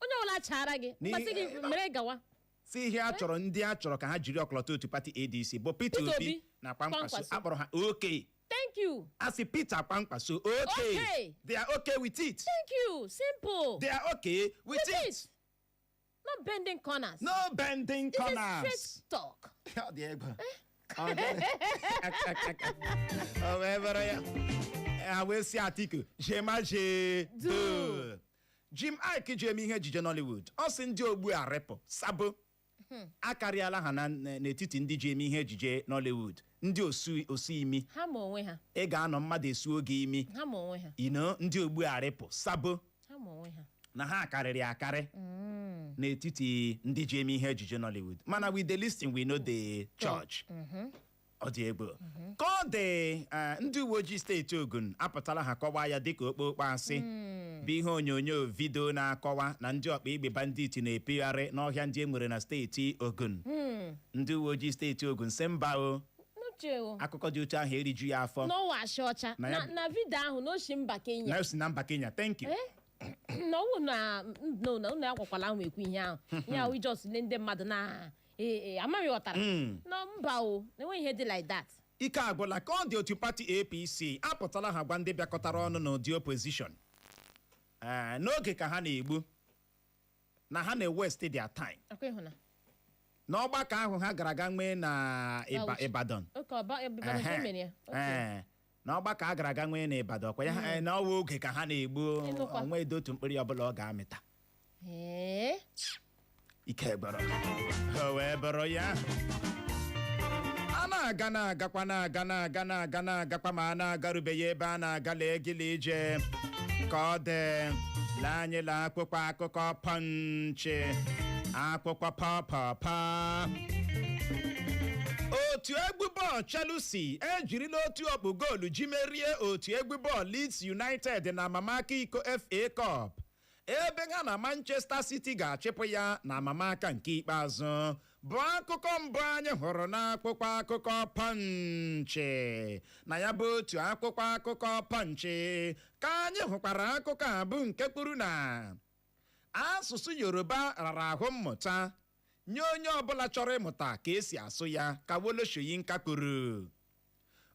Onye ọbụla chara gị mkpasị gị mere gawa. Si ihe a chọrọ, ndị a chọrọ ka ha jiri ọkọlọtọ otu pati ADC bụ Peter Peter Obi Obi, na Kwankwaso. Kwankwaso. Akpọrọ ha okay. Thank you. Asị Peter Kwankwaso okay. Okay. They are okay with it. Thank you. Simple. They are okay with With it. it. No bending corners. No bending This is corners. straight talk. Ọ dị egwu. Ọ wee bụrụ ya, ha wee sị Atiku jema je Do. do. Jim Iyke ji eme ihe ejije Nollywood, ọ sị ndị ogbu arịpụ sabo akarịala ha n'etiti ndị ji eme ihe ejije Nollywood, ndị osu osu imi. Ha ma onwe ha. Ị ga-anọ mmadụ esu oge imi. Ha ma onwe ha. Ino ndị ogbu arịpụ sabo Ha ma onwe ha. na ha karịrị akarị n'etiti ndị ji eme ihe ejije Nollywood, mana we dey listen, we no dey judge. Ọ dị egwu ka ọ dị. Ndị uwe ojii steeti Ogun apụtala ha kọwaa ya dịka okpokpo asị bụ ihe onyonyo video na-akọwa na ndị ọkpa igbe bandit na-epigharị n'ọhịa ndị e nwere na steeti Ogun. Ndị uwe ojii steeti Ogun si mba o. N'uche o. Akụkọ dị otu ahụ eriju ya afọ. N'ọwa asị ọcha. Na na na video ahụ na oshi mba Kenya. Na o si na mba Kenya, thank you. Na ọwụ na no na unu akwakwala ahụ ekwu ihe ahụ, ihe ahụ ijos le ndị mmadụ na ee amaghị ghọtara na mba o, na enweghị ihe dị like that. Ike agwụla. Ka ọ dị, otu pati APC apụtala ha gwa ndị bịakọtara ọnụ n'ụdị opposition, ee, n'oge ka ha na-egbu, na ha na-waste their time Akwa ịhụna n'ọgbakọ ahụ ha gara aga nwee na Bauchi. Ibadan. Oke ọba Ibadan ka e mere ya. Okay. Ee, na ọgbakọ a gara aga nwee na Ibadan kwa ya, na ọwa oge ka ha na-egbu. Ịnụkwa. Onwe edo otu mkpịrị ọbụla ọ ga-amịta. Ee. Ike gbọrọ, o wee bụrụ ya a na Na-aga, na-agakwa, na-aga, na-aga, na-aga, na-agakwa, ma a na-agarubeghị ebe a na-aga. Lee gịla ije ka ọ dị. Lee anyị lee akwụkwọ akụkọ Punch, akwụkwọ pọpọpọ. Otu egwu bọọlụ Chelsea ejirila otu ọkpụ goolu ji merie otu egwu bọọlụ Leeds United na amamaka iko FA Cup, ebe ha na Manchester City ga-achịpụ ya na amamaka nke ikpeazụ, bụ akụkọ mbụ anyị hụrụ n'akwụkwọ akụkọ Punch. Na ya bụ otu akwụkwọ akụkọ Punch ka anyị hụkwara akụkọ a bụ nke kwuru na asụsụ Yoruba rara ahụ mmụta nye onye ọbụla chọrọ ịmụta ka esi asụ ya, ka Wole Soyinka kwuru.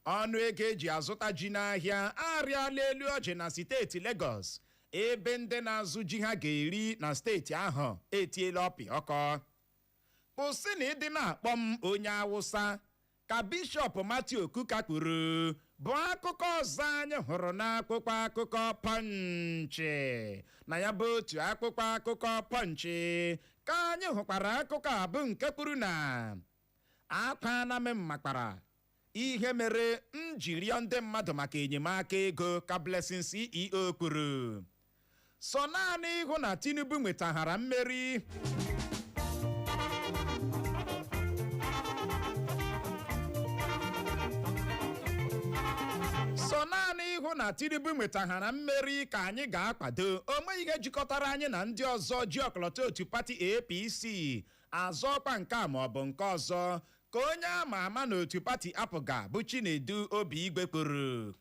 Ọnụ ego eji azụta ji n'ahịa arịala elu ọjị na steeti Lagos, ebe ndị na-azụ ji ha ga-eri na steeti ahụ etiela ọpị ọkọ. Kwụsị na ịdị na-akpọ m onye Awụsa, ka Bishọp Matthew Okuka kwuru, bụ akụkọ ọzọ anyị hụrụ n'akwụkwọ akụkọ Punch. Na ya bụ otu akwụkwọ akụkọ Punch ka anyị hụkwara akụkọ a bụ nke kwuru na akwana m makpara ihe mere m ji rịọ ndị mmadụ maka enyemaka ego, ka Blessing CEO kwuru. Sọ naanị ịhụ na Tinubu nwetaghara mmeri. Sọ naanị ịhụ na Tinubu nwetaghara mmeri ka anyị ga-akwado. O nweghị ihe jikọtara anyị na ndị ọzọ ji ọkọlọtọ otu pati APC azọ ọkwa nke a ma ọ bụ nke ọzọ, ka onye ama ama n'otu pati APGA bụ Chinedu Obi Igwe kwuru.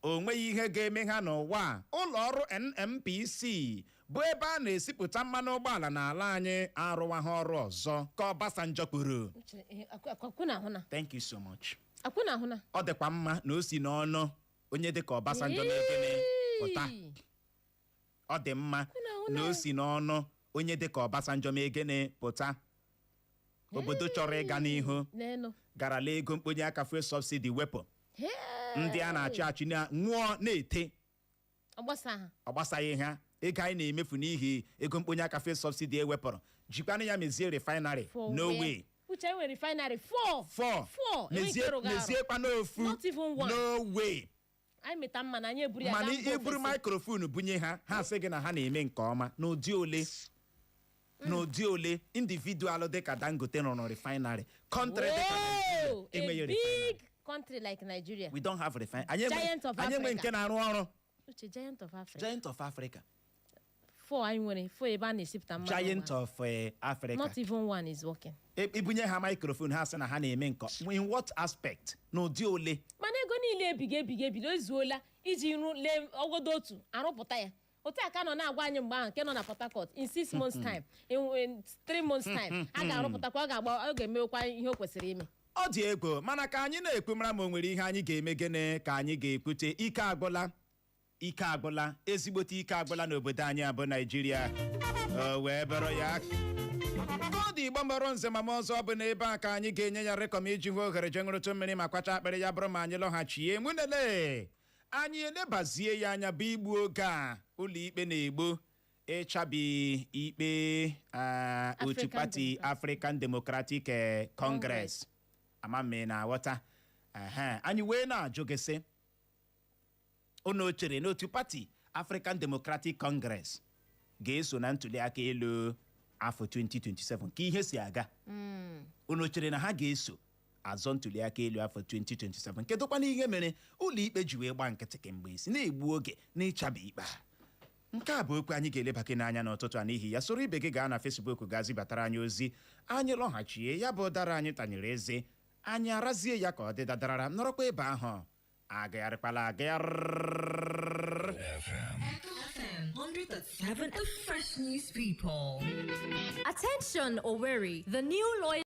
O nweghị ihe ga-eme ha n'ụwa a. Ụlọ ọrụ NNPC bụ ebe a na-esipụta mmanụ ụgbọala n'ala anyị arụwa ha ọrụ ọzọ, ka Obasanjo kwuru. Uche, akwụ na ahụ na. Thank you so much. Akwụ na ahụ na. Ọ dịkwa mma na o si n'ọnụ onye dịka Obasanjo na-ekene pụta. Ọ dị mma Ahụ na o na. si n'ọnụ onye dịka Obasanjo ma egene pụta. Obodo chọrọ ịga n'ihu N'elu. garala ego mkponye aka fuel subsidy wepụ. Ndị a na-achị achị na nwụọ na-ete. Ọgbasa ha. Ọ gbasaghị ha. Ego anyị na-emefu n'ihi ego mkponye aka fuel subsidy ewepụrụ, jikwanụ ya mezie refinery. For No where? way. Uche, enwere refinery four. Four. Four. Enweghị Mezie nke rụrụ arụ. meziekwa n'ofu. Not even one. No way. Anyị mịta mma na anyị eburu ya Mana gaa mba iburu ofesi. microphone bunye ha, ha sị gị na ha na-eme nke ọma n'ụdị ole? N'ụdị ole? Individual dịka Dangote rụrụ refinery, country dịka Whoa, Nigeria enweghị a refinery. big country like Nigeria. We don't have refinery. Anyị enwe Giant of anyị enwe Africa. nke na-arụ ọrụ. Uche, giant of Africa. Giant of Africa. Four anyị nwere, four ebe a na-esipụta mmanụ Giant ụgbọala. of Africa. Not even one is working. Ibunye ha microphone, ha sị na ha na-eme nke in what aspect? N'ụdị ole? Mana ego niile ebiga ebiga ebido ezuola iji rụ lee ogodo otu arụpụta ya. Otu a ka nọ na-agwa anyị mgbe ahụ nke nọ na Port Harcourt, in 6 months time, in 3 months time, a ga-arụpụtakwa, ọ ga-agba, ọ ga-emewekwa ihe o kwesịrị ime. Ọ dị egwu, mana ka anyị na-ekwu mara ma o nwere ihe anyị ga-eme. Gịnị ka anyị ga-ekwute? Ike agwụla, ike agwụla, ezigbote ike agwụla n'obodo anyị abụ Naijiria. O wee bụrụ ya ka ọ dị. Igbo mbọrọ nze ma ọzọ bụ n'ebe a ka anyị ga-enye ya rekọm iji hụ ohere je ṅụrụtụ mmiri ma kwacha akpịrị. Ya bụrụ ma anyị lọghachie, nwunele anyị elebazie ya anya bụ igbu oge a ụlọikpe na-egbu ịchabi ikpe otu African pati Democratic. African Democratic Congress. Ama m ị na-aghọta. Ehe, anyị wee na-ajụ gị sị, unu chere n'otu pati African Democratic Congress ga-eso na ntuli aka elu afọ 2027 ka ihe si aga? Unu chere na ha ga-eso azọ ntuli aka elu afọ 2027? Kedụkwana ihe mere ụlọikpe ji wee gba nkịtị kemgbe isi na-egbu oge n'ịchabi ikpe a? Nke a bụ okwu anyị ga-elebake n'anya n'ụtụtụ a. N'ihi ya, soro ibe gị gaa na Facebook gaa zibatara anyị ozi. Anyị lọghachie, ya bụ ụdara anyị tanyere eze, anyị arazie ya ka ọ dị dadarara. Nọrọkwa ebe ahụ, agagharịkwala agagharị. FM 100.7, the fresh news people. Attention, Owerri. The new lawyer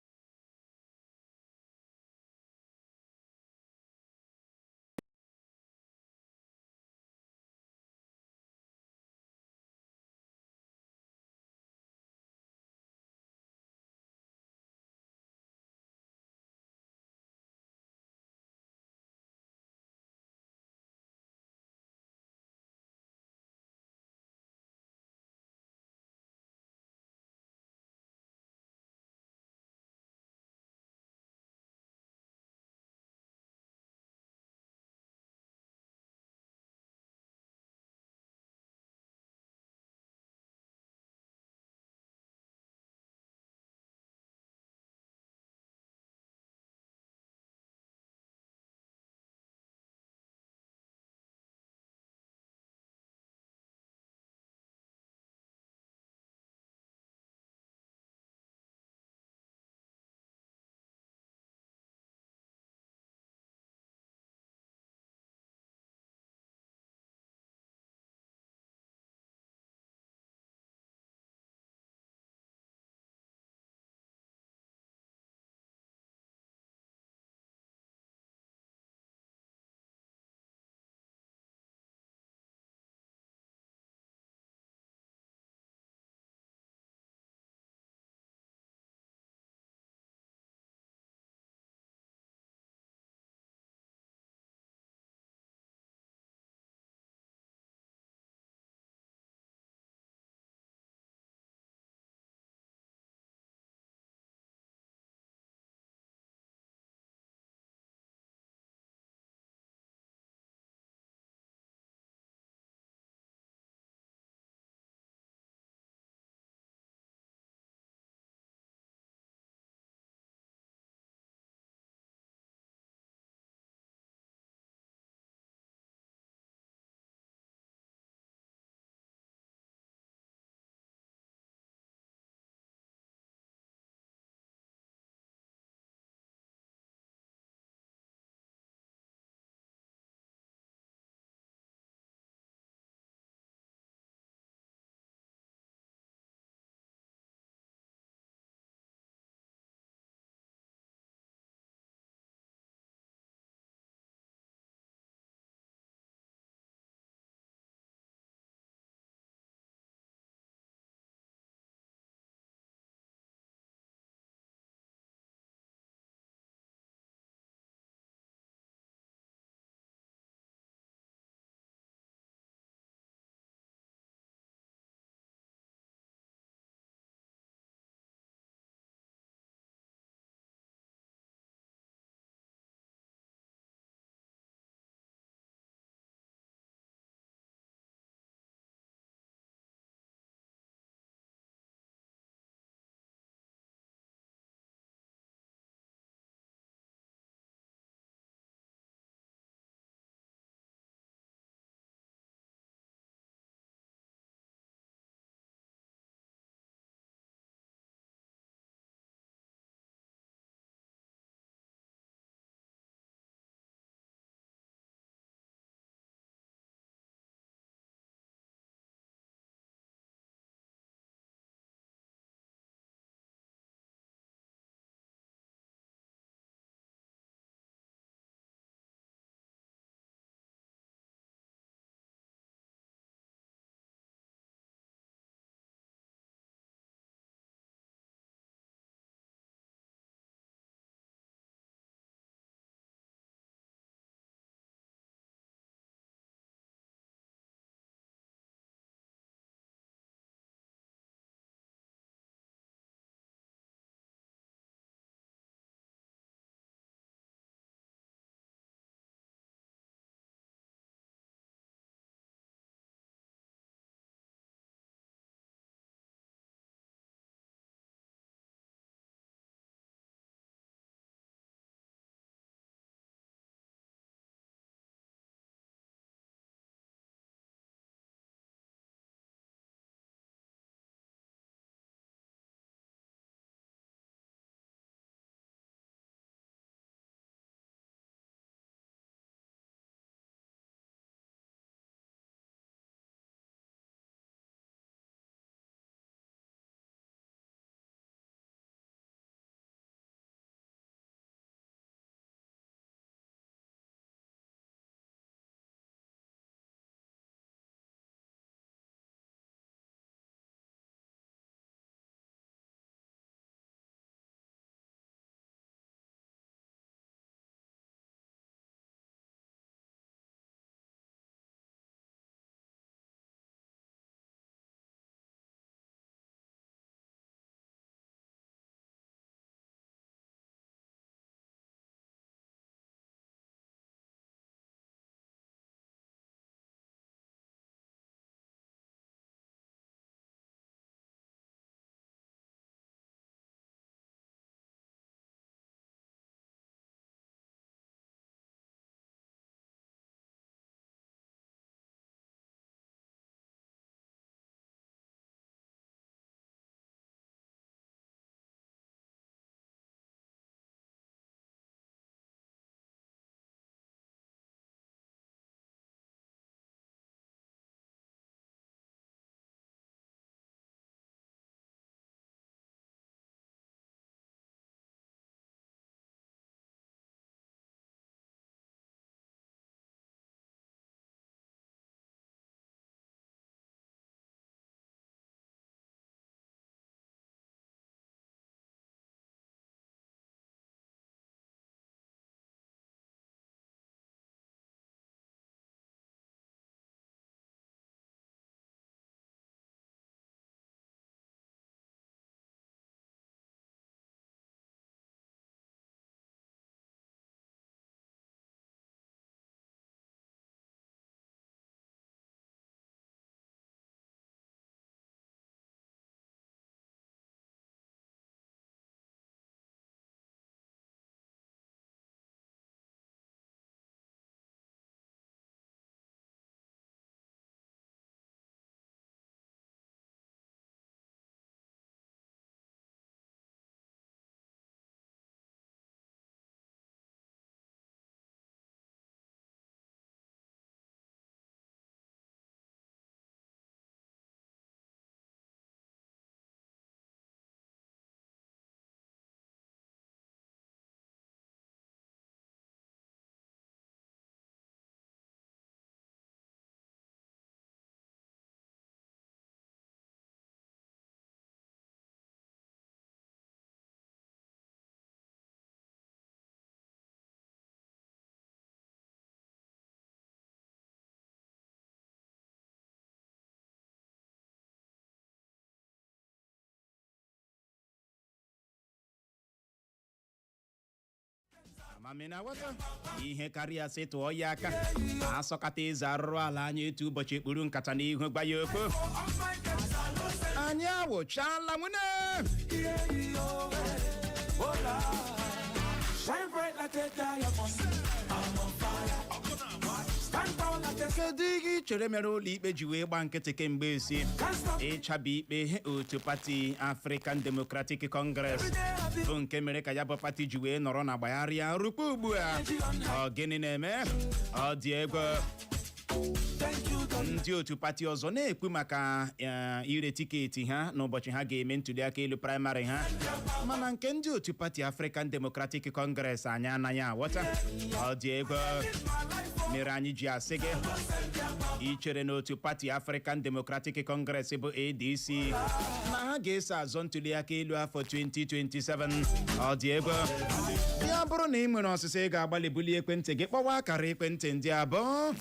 Amamina ghọta ihe karịa sị tụọ ya aka, asọkata eze arụrụ ala anya etu ụbọchị ekpuru nkata n'ihu gba ya okpo. Anyị awụchala nwune. Shine bright like a diamond. I'm on fire. Stand tall like a Kedu ihe ị chere mere ụlọ ikpe ji wee gba nkịtị kemgbe esi Can't stop. ịchabi ikpe otu pati African Democratic Congress, bụ nke mere ka ya bụ pati ji wee nọrọ na gbagharịa rukwa ugbu a? Ọ gịnị na-eme? Ọ dị egwu. Thank you, God. Ndị otu pati ọzọ na-ekwu maka ire tiketi ha n'ụbọchị ha ga-eme ntụliaka elu praịmarị ha, mana nke ndị otu pati African Democratic Congress, anyị anaghị aghọta. Ọ dị egwu. Mere anyị ji asị gị, ichere n'otu pati African Democratic Congress bụ ADC na ha ga-eso azọ ntụliaka elu afọ 2027? Ọ dị egwu. Ya bụrụ na ị nwere ọsịsa, ị ga-agbalị bulie ekwentị gị kpọwa akara ekwentị ndị abụọ: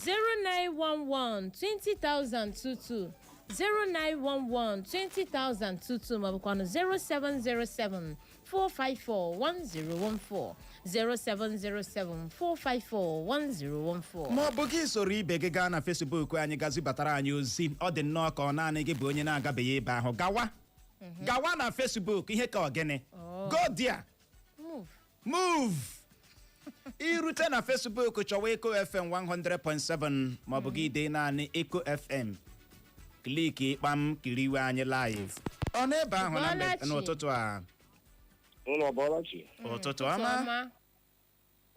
0911 20022, 0911 20022, maọbụkwanụ 0707 454 1014, 0707 454 1014. Ma ọ bụ gị soro ibe gị gaa na Facebook anyị, gazibatara anyị ozi. Ọ dị nnọọ ka ọ naanị gị bụ onye na-agabeghị ebe ahụ. Gawa, gawa na Facebook. Ihe ka ọ gịnị? Go there. Move. Move. Irute na Facebook, chọwa Eko FM 100.7, maọbụ gị dee naanị Eko FM, click kpam, kiriwe anyị live. Ọ n'ebe ahụ na Bọlachi. N'ụtụtụ a. Ụlọ Bọlachi. Ụtụtụ ọma. Ọma.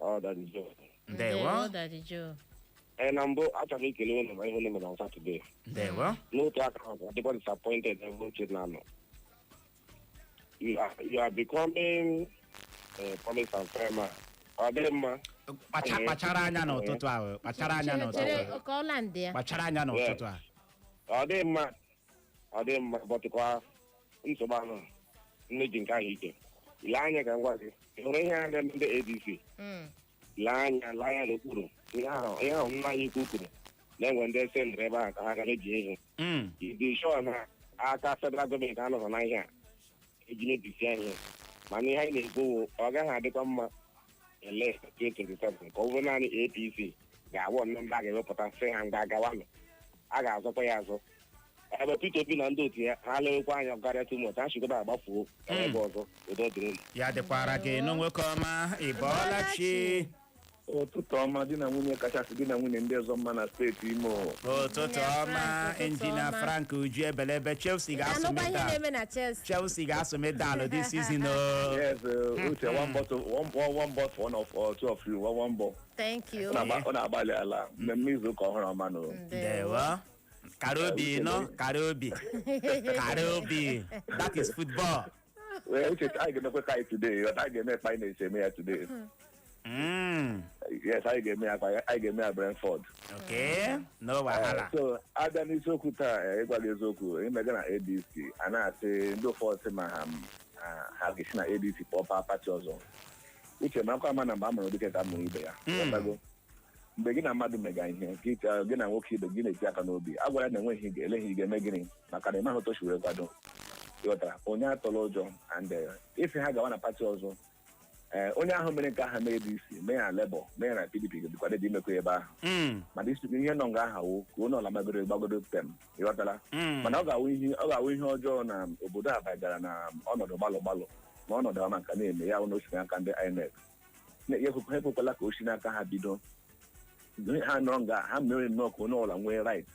Ọ Daddy Joe. Ndewo. Daddy Joe. Ee, na mbụ achọrọ m ikele unu ma ihe unu mere na Satọde. Ndewo. N'otu aka ahụ, adịkwa disappointed ebe uche na-anọ. You are becoming promise and fair man. Ọ dịghị mma. Kpachara anya n'ụtụtụ a, kpachara anya Chere, n'ụtụtụ chere a. ka ọ land ya. Kpachara anya n'ụtụtụ a. Ọ dịghị mma. Ọ dịghị mma, bọtụkwa nsogbu ahụ nne ji nke ahụ ike. Lee anya ka m gwa gị. Ị hụrụ ihe a na-eme ndị ADC? Lee anya, lee anya n'okpuru. Ihe ahụ nna anyị ukwu kwuru na-enwe ndị sendịrị ebe ahụ ka ha gara eji ihe. Ịdị sure na aka federal gọọmenti anọghị na ihe a eji mebisia ihe? Mana ihe anyị na-ekwu wụ, ọ gaghị adịkwa mma ele 2027 ka ọ bụrụ naanị APC ga-awọ nnọọ ndị a ga-ewepụta sị ha nga gawanụ, a ga-azọkwa ya azọ, ebe Peter Obi na ndị otu ya ha lewekwa anya karịa too much, ha chịkọta agbafuo ebe ọzọ. Udo dịrị unu. Ya dịkwara gị nụ, nwoke ọma. Ị bọọla chi. Ụtụtụ ọma, di na nwunye kachasị di na nwunye ndị ọzọ mma na steeti Imo. Ụtụtụ ọma. Frank, ụtụtụ Injinia ọma. Frank Uju Ebelebe, Chelsea ga-asụ Anụkwa ihe medal. na-eme na Chelsea. Chelsea ga-asụ medal this season o. Yes, Uche, one bottle, one, one, one ball for one of two of you, one, one ball. Thank you. Ọ na-agbalị ala mmemme izu ụka ọhụrụ ọma nụ. Ndewo. Kara obi nọ, kara obi, kara obi. That is football. Well, Uche, anyị ga-emekwa ka anyị today, but anyị ga-eme ekpa anyị na-esi eme ya today. Yes, anyị ga-eme ya anyị ga-eme ya Brentford. Okay, no wahala. So abịa n'isiokwu taa, ịgwa gị eziokwu, imega na ADC a na-asị ndị ụfọdụ sị ma ha ga-esi na ADC pụọ paa pati ọzọ. Uche, marakwa ama na mgbe a mụrụ dike ka a mụrụ ibe ya. Ghọtago? Mgbe gị na mmadụ mega ihe gị na nwoke ibe gị na-eti aka n'obi, a gwara ya na enweghị eleghị ị ga-eme gịnị, maka na ị maghị otu o si wee kwado. Ịghọtara? Onye atọla ụjọ and isi ha gawa na pati ọzọ, ee, onye ahụ mere nke ahụ mee ADC, mee ya Labour, mee ya na PDP, ga-ebikwado dị imekọ ebe ahụ. Mana isi ihe nọ nga aha wụ ka onye ọla magoro gbagodo tem. Ịghọtala? Mana ọ ga-awụ ihe ọjọọ na obodo a bagara na ọnọdụ gbalụ gbalụ na ọnọdụ ọma nka na-eme ya wụ na o si n'aka ndị INEC. Ha ekwekwala ka o si n'aka ha bido. Ha nọrọ nga ha mere nnọọ ka onye ọbụla nwee right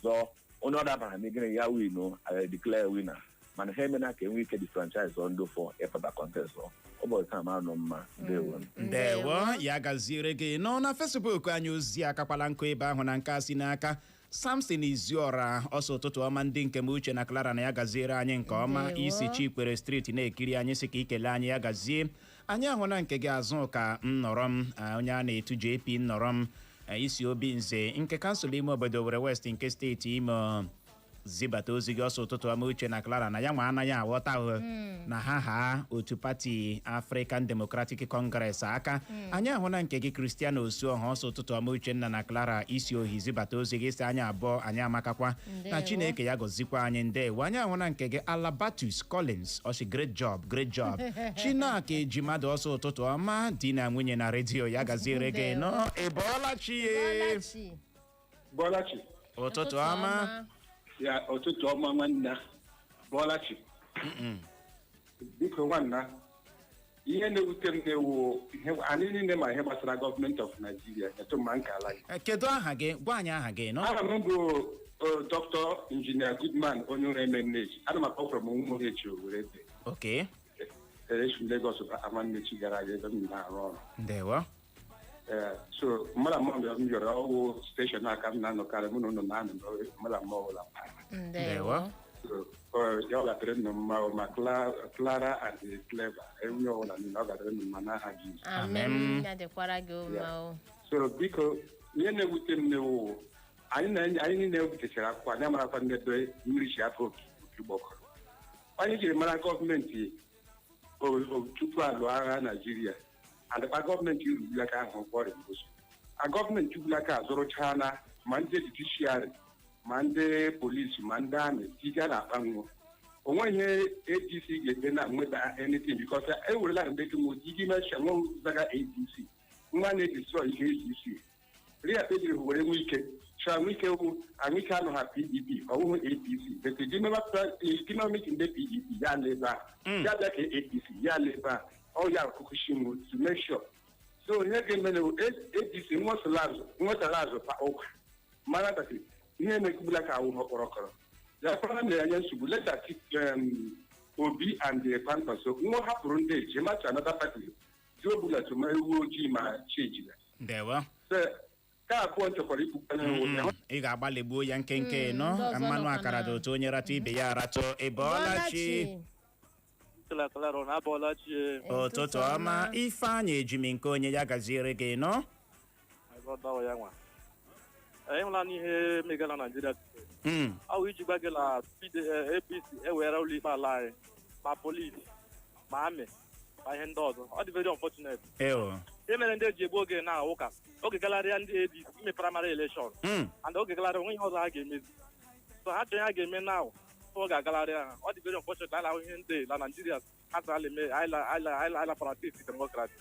zọọ onye ọ dabara n'igere ya win, declare winner, mana ha emena ka enwee ike disfranchise ndị ụfọ ịpụta contest ụbọchị taa. Mara nụ mma. Ndewo. Ndewo, ya gaziere gị. Nọ na Facebook anyị, ozi akakwala nkụ ebe ahụ na nke a si n'aka Samson Iziọra. Ọsọ, ụtụtụ ọma ndị nke m, Uche na Clara, na ya gaziere anyị nke ọma. Ndewo. Isi Chikwere Street na-ekiri anyị, sị ka ikele anyị, ya gazie. Anyị ahụ na nke gị azụ ka m nọrọ m, onye a na-etu JP nnọrọ m, isi obi nze nke kansụl ime obodo Owerri West nke steeti Imo. Zibata ozi gị ọsọ. Ụtụtụ ọma, Uche na Clara. Na ya nwa anaghị aghọta ahụ na ha haa otu pati African Democratic Congress aka. Anyị ahụla nke gị, Cristiano Osuoha. Ọsọ ụtụtụ ọma, Uchenna na Clara. Isi ohi zibata ozi gị, si anyị abụọ anyị amakakwa na Ndewo. Chineke ya gọzikwa anyị. Ndewo. Anyị ahụla nke gị, Alabatus Collins. Ọsị great job, great job. Chinaka Ejimadụ, ọsọ ụtụtụ ọma, di na nwunye na redio. Ya gaziere gị. Ndewo. Nọ ị bọọla chi ye. Bọlachi. Bọlachi. Ụtụtụ ọma. Ya ụtụtụ ọma, nwanna. Bọlachi. Biko nwanna, ihe na-ewute m na-ewu ihe anyị niile ma ihe gbasara gọọmenti of Nigeria etu ma nke ala gị. Kedu aha gị? Gwa anyị aha gị nọ. Aha m bụ Dr. Engineer Goodman onye ụra eme nneji. Ana m akpọ from Ụmụrechi Owerri. Esi m Lagos amannechi gara aga ebe m na-arụ ọrụ. Ndewo. Ee, so mmadụ mmadụ m yọrọ ọwụ station aka m na-anọkarị, mụ na ụnụ na-anọ mmadụ mma ọbụla. Ndewo. So, ya ọ ga-adịrị nnụ mma o, ma Clara and Clever enwe ọbụla niile, ọ ga-adịrị nnụ mma n'aha Jizọs. Amen. Amen. Ya dịkwara gị mma o. So biko, ihe na-ewute m na-ewu anyị na anyị niile ewutechara akwụkwọ, anyị amarakwa n'ebe mmiri si apụ opi gbọkọrọ. Anyị jiri mara gọọmenti tupu alụ agha Naijiria adịkpa gọọmenti rubulaka ahụ kpọrọ mboso a gọọmenti rubulaka azụrụchana ma ndị judiciary ma ndị polisi ma ndị amị tiga na akpa nwụọ. Onwe ihe ADC ga-eme na nweta anything because ewerela ndị nwe iji mesha nwe zaga ADC nwa na-edestroy ihe ADC ria kpebiri were nwee ike chọọ nwee ike wụ anyịke anụ ha PDP ọwụhụ APC but economic ndị PDP ya na ebe a ya bịa ka APC ya na ebe a ọ ya akụkụchi to make sure. So ihe ga-eme na ADC nwetara azụ pa ụka mara that ihe na-ekwubula ka awụ kpọrọkọrọ ya kpara na-enye nsogbu leta Obi and the Kwankwaso nwa hapụrụ ndị eji macha another party ji obula tụma ewu ojii ma chi ejila. Ndewo. So ka abụọ nchekwara ikwukwana. Ị ga-agbalị gbuo ya nkenke nọ. Ndị ọzọ Mmanụ nọkwa akara dị ụtọ, onye ratụ ibe ya aratụ. Ị bọọla chi. Abọọlachi. Ụtụtụ ọma, Ifeanyị Ejimi nke onye. Ya gaziere gị nọ. Ya nwa ịhụla n'ihe mega na Naijiria ọ bụ iji gwa gị na APC ewere ụlọ ikpe ala anyị, ma polisi ma amị ma ihe ndị ọzọ. Ọ dị very unfortunate. Eo. Ihe mere ndị eji egbu oge na ụka oge galarịa ndị ADC ime primary election and oge galarịa onwe ihe ọzọ ha ga-emezi, so ha chọrọ ihe ha ga-eme now ọ ga-agalarịa ha. Ọ dị very unfortunate. Anyị na-ahụ ihe ndị na Naijiria ha sị ala eme anyị la politics democracy.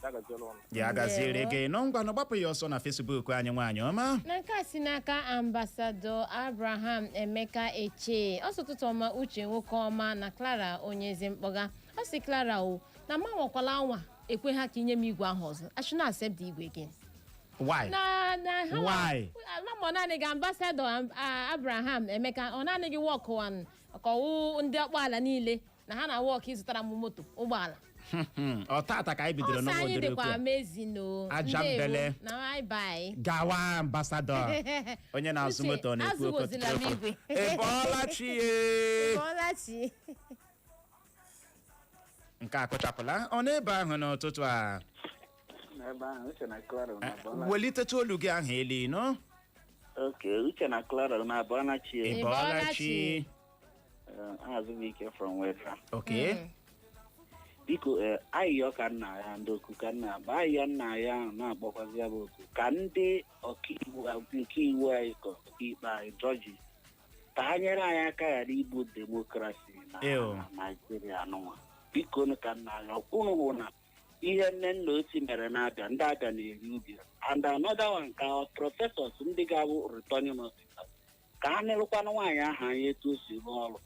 Ya gaziela ọnụ. Ya gaziere gị nọ. Ngwa nọ, gbapụ ya ọsọ na Facebook anyị, nwaanyị ọma. Na nke a si n'aka Ambassador Abraham Emeka Eche. Ọsọ ụtụtụ ọma, Uche nwoke ọma na Clara onye ezi mkpọga. Ọ sị Clara o na ma nwakwala anwa ekwe ha ka inye m igwe ahụ ọzọ. I should not accept the igwe again. Why? Na ha Why? Ma ọ naanị gị, Ambassador Abraham Emeka, ọ naanị gị work one ka ọwụ ndị ọkpọala niile na ha na work ịzụtara m moto ụgbọala. Ọ tata ka anyị bidoro Ọsọ n'ụwa anyị ụdịrị dịkwa okwu a. amazing o. Aja Ndewo. mbele. Na bye bye. Gawa, Ambassador onye na-azụ Uche, moto na-ekwu okwu. azụgozila m igwe. Ị bọọla chi ye. Bọlachi. Nke a kụchapụla ọ n'ebe ahụ n'ụtụtụ a. N'ebe ahụ, Uche na Clara na abụọla. Welitecha olu gị ahụ elu nọ. Ok, Uche na Clara na abụọla chi. Ị bọọla chi. Azụbụike from Weta. Biko, ayịyọ ka nna ya ndị oku ka nna agba ayịyọ nna ya ahụ na-akpọkwazi ya bụ oku ka ndị ọkaiwu nke iwu anyị ka ọkaikpe anyị jọji ka ha nyere anyị aka ghara igbu democracy na Ew. na Naijiria nụnwa. Biko nụ, ka nna ya unu hụ na ihe nne nna ochie mere na-abịa ndị abịa na-eri ubi and another one ka professors ndị ga-abụ returning officers ka ha nerụkwanụ nwaanyị ahụ anya etu o si rụọ ọrụ.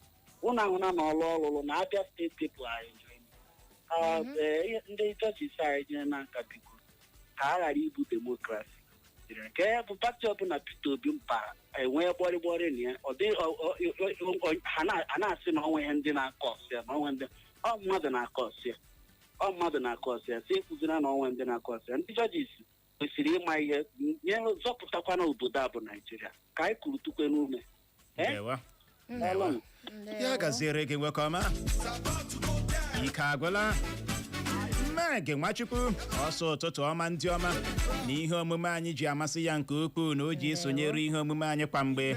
Ụnụ ahụna na ọrụ ọlụlụ na Abia State people anyị join ka ndị judges anyị jee n'aka. Biko ka a ghara ibu democracy nke ya bụ pati ọbụla Peter Obi mpa enwee gbọrịgbọrị na ya. Ọ dị ha na-asị na onwe ihe ndị na-akọ ọsị ya na onwe ndị ọ mmadụ na-akọ ọsị ya, ọ mmadụ na-akọ ọsị ya si ekwuzina na onwe ndị na-akọ ọsị ya. Ndị judges kwesịrị ịma ihe nye zọpụtakwana obodo a bụ Naijiria ka anyị kwuru tukwe n'ume. Ndewo. Ndewo. Ya gaziere gị, nwoke ọma. Ike agwụla Meg Nwachukwu. Ọsọ ụtụtụ ọma, ndị ọma, na ihe omume anyị ji amasị ya nke ukwuu na o ji esonyere ihe omume anyị kwa mgbe.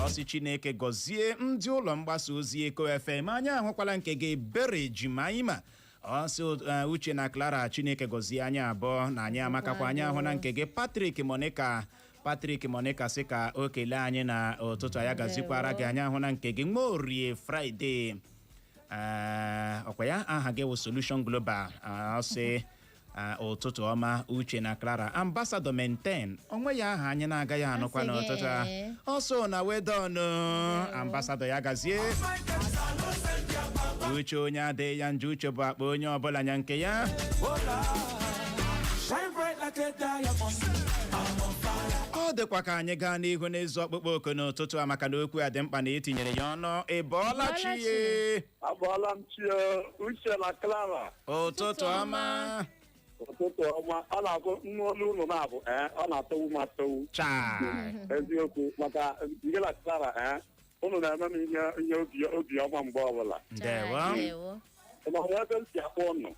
Ọ sị Chineke gọzie ndị ụlọ mgbasa ozi Eko FM. Anyị ahụkwala nke gị, Bere Jimaima. Ọ sị, Uche na Clara, Chineke gọzie anyị abụọ na anyị amakakwa. Anyị ahụ na nke gị, Patrick Monica. Patrick Monica sị ka o kelee anyị na ụtụtụ ya gazikwara gị. Anyị ahụ na nke gị, Nwaorie Friday. Ọkwa ya aha gị wụ Solution Global. Ọ sị, ụtụtụ ọma, Uche na Clara. Ambassador Maintain onwe ya, aha anyị na-agaghị anụkwa Asị gị, n'ụtụtụ a. ee. Ọsọ na wedon ambassador, ya gazie. Uche onye adịghị ya njọ, uche bụ akpa onye ọbụla nya nke ya. Shine bright like a diamond. I'm on fire. Ọ dịkwa ka anyị gaa n'ihu n'ịzụ ọkpụkpọ oku n'ụtụtụ a, maka na okwu a dị mkpa na etinyere ya ọnụ. Ị bọọla chi ye? Abụọla m chi o, Uche na Clara. Ụtụtụ ọma. Ụtụtụ ọma. Ọ na-abụ nnu olu ụlọ na-abụ, ee, ọ na-atọwu m atọwu. Chai. Eziokwu, maka gị na Clara, ee, unu na-eme m ihe obi ọma mgbe ọbụla. Ndewo. Ndewo. Ma ọ bụ ebe m si akpọ ụnụ?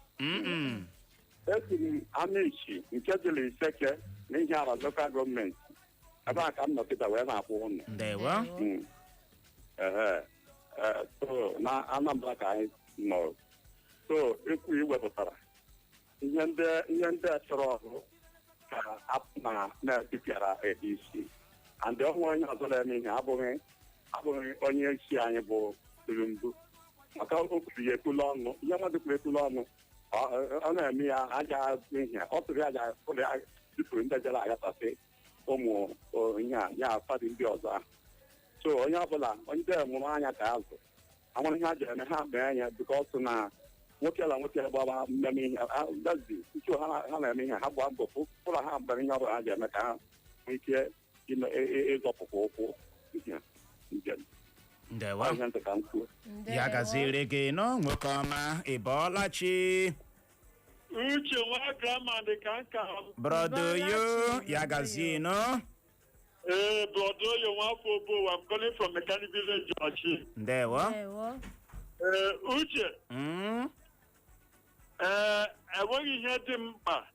Esi m Amichi nke dịla Iseke n'ihi ala local government ebe a ka m nọkịta wee na-akpọ ụnụ. Ndewo. Ehe. Ee, so na Anambra ka anyị nọ. So ekwu iwepụtara ihe ndị a chọrọ ọrụ ka apụ na na-etipịara ADC, and ọnwa onye ọzọ na-eme ihe abụghị onye isi anyị bụ Tinubu, maka o kwuru ya ekwula ọnụ, ihe mmadụ kwuru ekwula ọnụ. Ọ na-eme ya aja ihe ọ tụrụ ya aja ụlọ ya jupụrụ ndị jere aghasasị ụmụ ihe a ya party ndị ọzọ ahụ. So onye ọbụla onye ndị mụrụ anya ka azụ amara ihe a ji eme ha mee ya, because na nwoke na nwoke gbaba mmemme ihe gazi ntu ha na-eme ihe ha gbaa mbọ fụra ha mbere ihe ọbụla ha ji eme ka ha nwee ike ime ịzọpụkwa ụkwụ ihe njem. Ndewo. Ọ ihe ntị ka m kwuo. Ya gaziere gị nọ, nwoke ọma. Ị bọọla chi? Uche nwa grandma dị ka nka. Brother yo, ya gazie nọ. Ee, brother yo, nwafọ Obowo. I'm calling from Mechanic Village, Ọchị. Ndewo. Ndewo. Ee, Uche. Ee, enweghị ihe dị mkpa,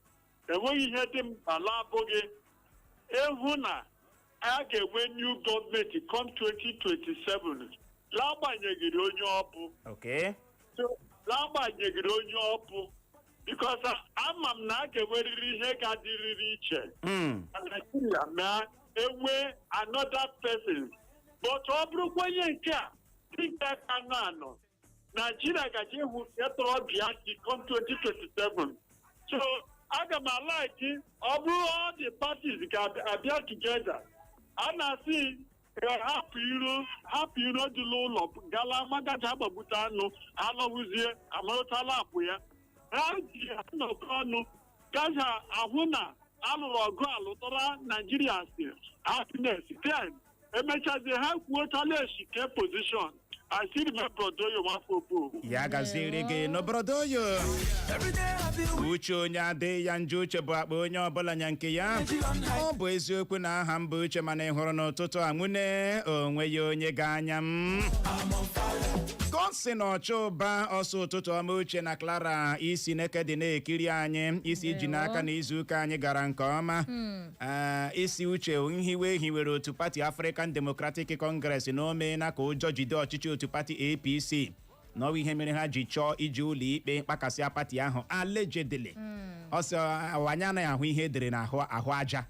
enweghị ihe dị mkpa na-abụghị ịhụ na a ga-enwe new gọọmenti come 2027, n'agbanyeghị onye ọ bụ. So, n'agbanyeghị onye ọ bụ, because ama m na a ga-enwerịrị ihe ga-adịrịrị iche na Nigeria ma enwee another person, but ọ bụrụkwa onye nke a dịka ka nọ anọ, Nigeria gaji ịhụ tọrọ bịa si come 2027. So aga m a-like ọ bụrụ all the parties ga-abịa together. A na-asị hapụ iro, hapụ iro dị n'ụlọ gala magaji agbagbute anụ alọwụzie amarụtala apụ ya. Ha ji nnọkọ ọnụ gaza ahụ na alụrụ ọgụ alụtara Naijiria si happiness, then emechazie ha kwuochala eshike position. I still remember Doyo Nwafọ. Ya gaziere gị n'obodo yo. Uche onye adịghị ya njọ, uche bụ akpa onye ọbụla nya nke ya. Ọ bụ eziokwu na aha m bụ Uche, mana ị hụrụ n'ụtụtụ a nwune onwe ya onye ga-anya m Gọsi na ọchụ ụba ọsọ. Ụtụtụ ọma, Uche na Clara. Isi neke dị na-ekiri anyị, isi iji n'aka na izuụka anyị gara nke ọma. Ee, isi Uche, nhiwe hiwere otu pati African Democratic Congress na o meela ka ụjọ jide ọchịchị otu pati APC na ọwa ihe mere ha ji chọọ iji ụlọ ikpe kpakasịa pati ahụ, allegedly. Ọ sị anyị anaghị ahụ ihe edere n'ahụ ahụ aja.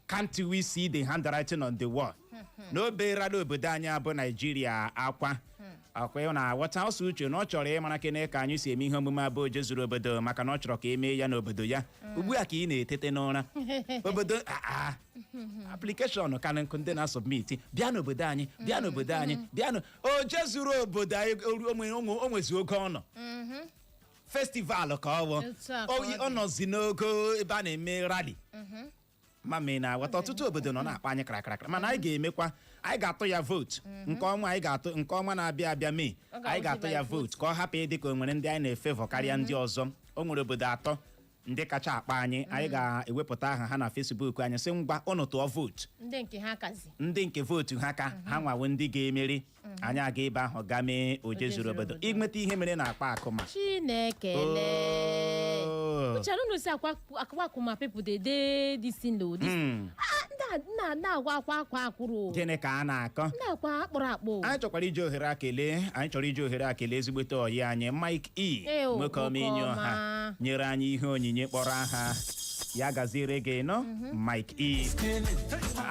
Can't we see the handwriting on the wall? Na o berala obodo anyị abụ Naijiria akwa akwa. Ị na-aghọta? Ọsọ Uche na ọ chọrọ ịmara kene ka anyị si eme ihe omume abụ oje zuru obodo, maka na ọ chọrọ ka emee ya n'obodo ya. Ugbu a ka ị na-etete n'ụra obodo aa application ka nkụ ndị na-asubmit bịa n'obodo anyị, bịa n'obodo anyị, bịa n'o oje zuru obodo anyị. O nwezi oge ọ nọ festival ka ọ bụ. Otu a ka ọ dị. Ọ nọzi n'ogo ebe a na-eme rally. Ma ma ị na-aghọta, ọtụtụ obodo nọ na-akpa anyị karakara, mana anyị ga-emekwa, anyị ga-atụ ya vootu nke ọnwa anyị ga-atụ nke ọnwa na-abịa abịa mee. Ọ ga-awụzi Anyị ga-atụ ya by vootu ka ọ hapụ ịdị ka o nwere ndị anyị na-efavour karịa ndị ọzọ. O nwere obodo atọ ndị kacha akpa anyị. Anyị ga-ewepụta aha ha na Facebook anyị, sị ngwa, ụnụ tụọ vootu. Ndị nke ha kazi. Ndị nke vootu ha ka ha nwawo ndị ga-emeri, anyị aga ebe ahụ ga mee oje Oje zuru zuru obodo. obodo. Inweta ihe mere na akpa akụma. Chineke lee. Oh. Uche, I no know say akwa akwa akuma people dey dey this thing o. This ah, ndị a na-agwa akwa akwa akwụrụ o. Gịnị ka a na-akọ? Ndị akwa akpụrụ akpụ o. Anyị chọkwara iji ohere a kelee, anyị chọrọ iji ohere a kelee ezigbote ọyị anyị Mike E. Eo, nwoke ọma inye nwoke ọha ọma. nyere anyị ihe onyinye kpọrọ aha ya. Gaziere gị nọ, Mike E.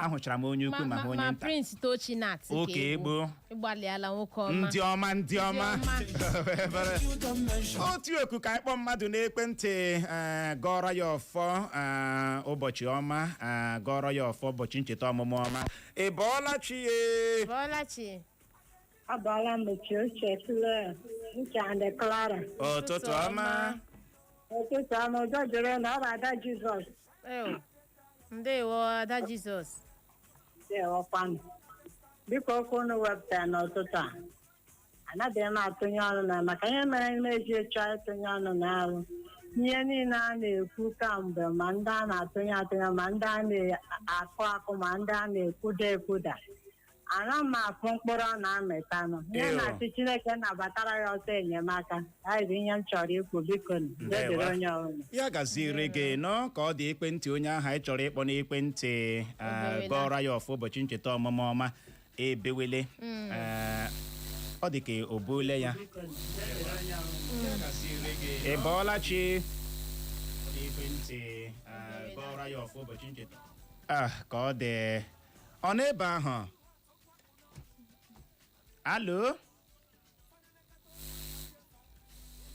Ahụchara m onye ukwu ma hụ onye ma nta. Prince Tochi Nat. Oke egbo. Ịgbalịala, nwoke ọma. Ndị ọma, ndị ọma. Otu oku ka anyị kpọọ mmadụ n'ekwentị, gọrọ ya ọfọ, ụbọchị ọma, gọrọ ya ọfọ ụbọchị ncheta ọmụmụ ọma. Ị bọọla chi ye? Bọlachi. Abala m chi Uche Tule, Uche and Clara. Ụtụtụ ọma. Ụtụtụ ọma, udo dịrị na ọ bụ Ada Jizọs. Eo. Ndewo, Ada Jizọs. Ndewokwanụ. Biko, okwu unu wepụtara n'ụtụtụ a, anaghị m atụnye ọnụ na maka ihe mere m eji chọọ ịtụnye ọnụ na arụ. Ihe niile a na-ekwu kamgbe, ma ndị a na-atụnye atụnye, ma ndị a na-akụ akụ, ma ndị a na-ekwuda ekwuda, ana m afụ mkpụrụ ọ na-amịtanụ. Ihe Ew. na-asị Chineke nabatara ya ọsọ enyemaka. Ya bụ ihe m chọrọ ikwu. Biko nụ, udo dịrị Ndewo. onye ọbụla. Ya gaziere gị nọ. Ka ọ dị, ekwentị onye ahụ anyị chọrọ ịkpọ n'ekwentị, Ebewela. gọọrọ ya ọfọ ụbọchị ncheta ọmụmụ ọma ebewele. Ọ dị ka o buole ya. Ị bọọla chi? N'ekwentị, gọọrọ ya ọfọ ụbọchị ncheta. Ah, ka ọ dị, ọ n'ebe ahụ. Alo,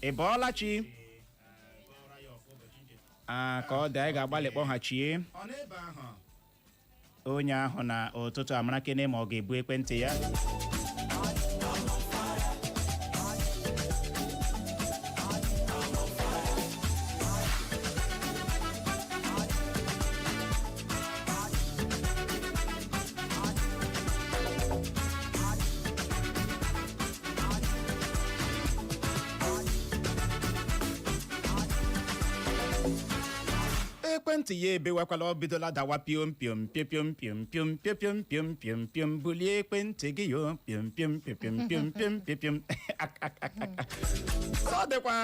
ị bọọla chi? Ah, ka ọ dị, anyị ga-agbalị kpọghachie onye ahụ na ụtụtụ amara kene ma ọ ga-ebu ekwentị ya. Ekwentị ya ebewakwala, ọ bidola dawa piom piom piom piom piom piom piom piom piom piom piom. Bulie ekwentị gị yo, piom piom piom piom piom piom piom piom. Ọ dịkwa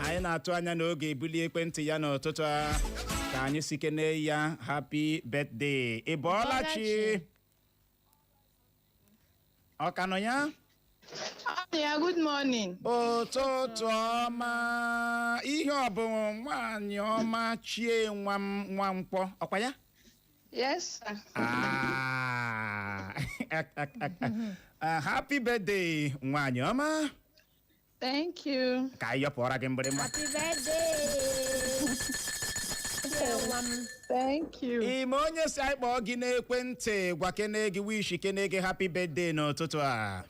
anyị na-atụ anya n'oge ebuli ekwentị ya n'ụtụtụ a ka anyị si kene ya happy birthday. Ị bọọla chi? Ọ ka nọ ya? Yeah, good morning. Ụtụtụ ọma. Ihe ọ bụ nwaanyị ọma chie nwa m nwa mkpọ ọkwa ya? Yes, sir. Ah. Ah, happy birthday, nwaanyị ọma. Thank you. Ka anyị yọpụọra gị mgbịrịgba. Happy birthday. Nwa m. Thank you. Ime onye si anyị kpọọ gị n'ekwentị gwa kene gị wish kene gị happy birthday n'ụtụtụ a?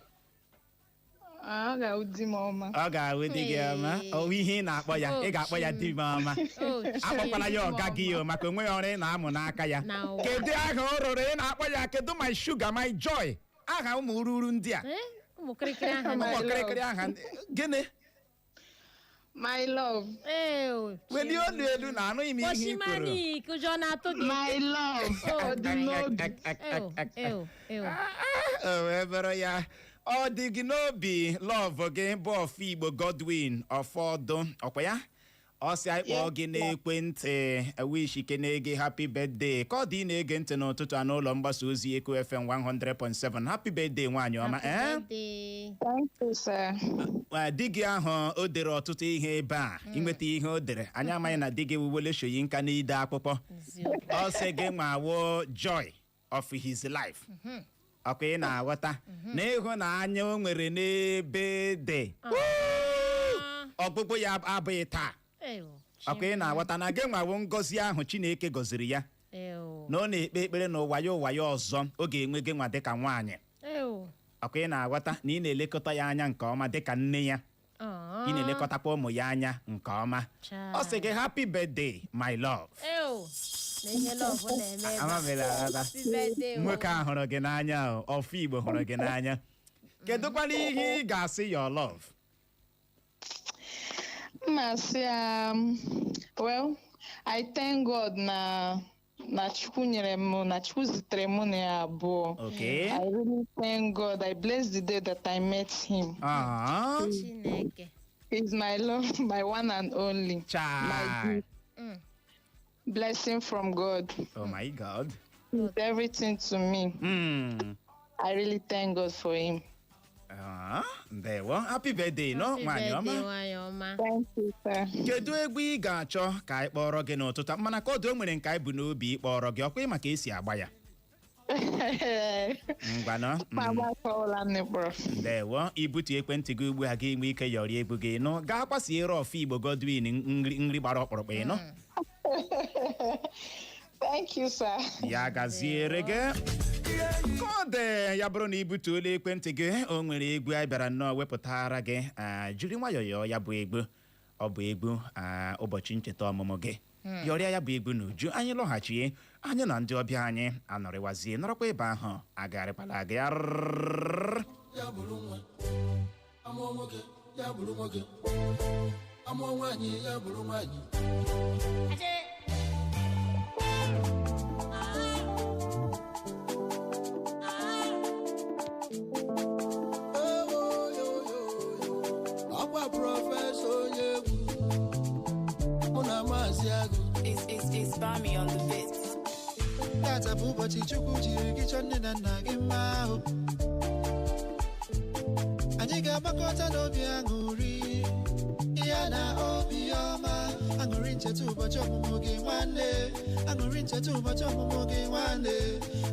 Ah, ọ ga-awụ di m ọma. Ọ ga-ahụ di gị ọma. Ọ ihe ị na-akpọ ya, ị ga-akpọ ya di m ọma. Oh, chi. Akpọkwala ya ọga gị o, maka onwe ya ọrụ ị na-amụ n'aka ya. Na ụwa. Kedu aha ọ rụrụ ị na-akpọ ya? Kedu my sugar, my joy, aha ụmụ ruru ndị a? Eh? Ụmụ kịrịkịrị aha. Ụmụ My kịrịkịrị aha gịnị? My love. Ee, o, chi. Welie olu elu na anụghị m ihe ị kwuru. Oshimani, ụjọ na-atụ gị. My love. Ọ dị n'obi. Ew, ew, ew. O wee bụrụ ya, ọ dị gị n'obi, love gị bụ ọfọ Igbo Godwin ọfọdụ ọkwa ya. Ọ sị anyị kpọọ gị n'ekwentị wish kene gị happy birthday. Ka ọ dị, ị na-ege ntị n'ụtụtụ a n'ụlọ mgbasa ozi Eko FM 100.7. Happy birthday, nwaanyị ọma. Happy Eh? birthday. Thank you, sir. Di gị ahụ o dere ọtụtụ ihe ebe a, inweta ihe o dere, anyị amaghị na di gị wuwole Soyinka n'ide akwụkwọ. Eziokwu. Ọ sị gị nwawo joy of his life, ọkwa ị na-aghọta na ịhụnanya o nwere n'ebe dị ọgwụgwụ ya abụghị taa. Ew, Ọkwa ị na-aghọta na gị nwawo ngọzi ahụ Chineke gọziri ya, Ew. na ọ na-ekpe ekpere n'ụwa ya, ụwa ya ọzọ ọ ga-enwe gị nwa dịka nwaanyị. Ew. Ọkwa ị na-aghọta na ị na-elekọta ya anya nke ọma dịka nne ya, Ah. ị na-elekọtakwa ụmụ ya anya nke ọma. Chai. Ọ sị gị happy birthday, my love. Ew. Na ihe love na-eme ebe a. Amabela aghọta. Happy birthday, o. Nwoke a hụrụ gị n'anya o, ọfọ Igbo hụrụ gị n'anya. Kedụkwana ihe ị ga-asị your love? Mma sị, well, I thank God na Chukwu nyere m, na Chukwu zitere mụ na ya abụọ. Okay. I really thank God. I bless the day that I met him. Ah. Chineke. He's my love, my one and only. Chai. My blessing from God. Oh my God. He's everything to me. I really thank God for him. Ah, ndewo. Happy birthday, no? Happy Nwaanyị birthday, ọma. nwaanyị ọma. Thank you, sir. Kedu egwu ị ga-achọ ka anyị kpọrọ gị n'ụtụtụ a? Mana ka ọ dị, o nwere nke anyị bụ n'obi ịkpọrọ gị ọkwa, ịma ka esi agba ya. Ngwanụ. Agbakọọla m n'ịkpọrọ. Ndewo. Ibutu ekwentị gị ugbu a, gị nwee ike yọrọ egwu gị nụ. Gaa kwasiere ọfọ Igbo Godwin nri, nri gbara ọkpụrụkpụ, ịnụ. Thank you, sir. Ya gaziere gị. Ka ọ dị, ya bụrụ na i butuola ekwentị gị, o nwere egwu anyị bịara nnọọ wepụtara gị. Jiri nwayọọ yọọ ya bụ egwu. Ọ bụ egwu ụbọchị ncheta ọmụmụ gị. Yọrịa ya bụ egwu n'uju. Anyị lọghachie, anyị na ndị ọbịa anyị anọrịwazie, nọrọkwa ebe ahụ, agagharịkwala aga ya. Ya bụrụ nwa, amụọ nwoke ya bụrụ nwoke, amụọ nwaanyị ya bụrụ nwaanyị. Ewo, yo, yo, yo. Ọkwa prọfesọ onye egwu, mụ na Maazị Agụ. It's Bami on the beat. Tata bụ ụbọchị Chukwu jiri gị chọọ nne na nna gị mma ahụ. Anyị ga-agbakọta n'obi aṅụrị ya na obi ọma, aṅụrị ncheta ụbọchị ọmụmụ gị, nwanne, aṅụrị ncheta ụbọchị ọmụmụ gị, nwanne.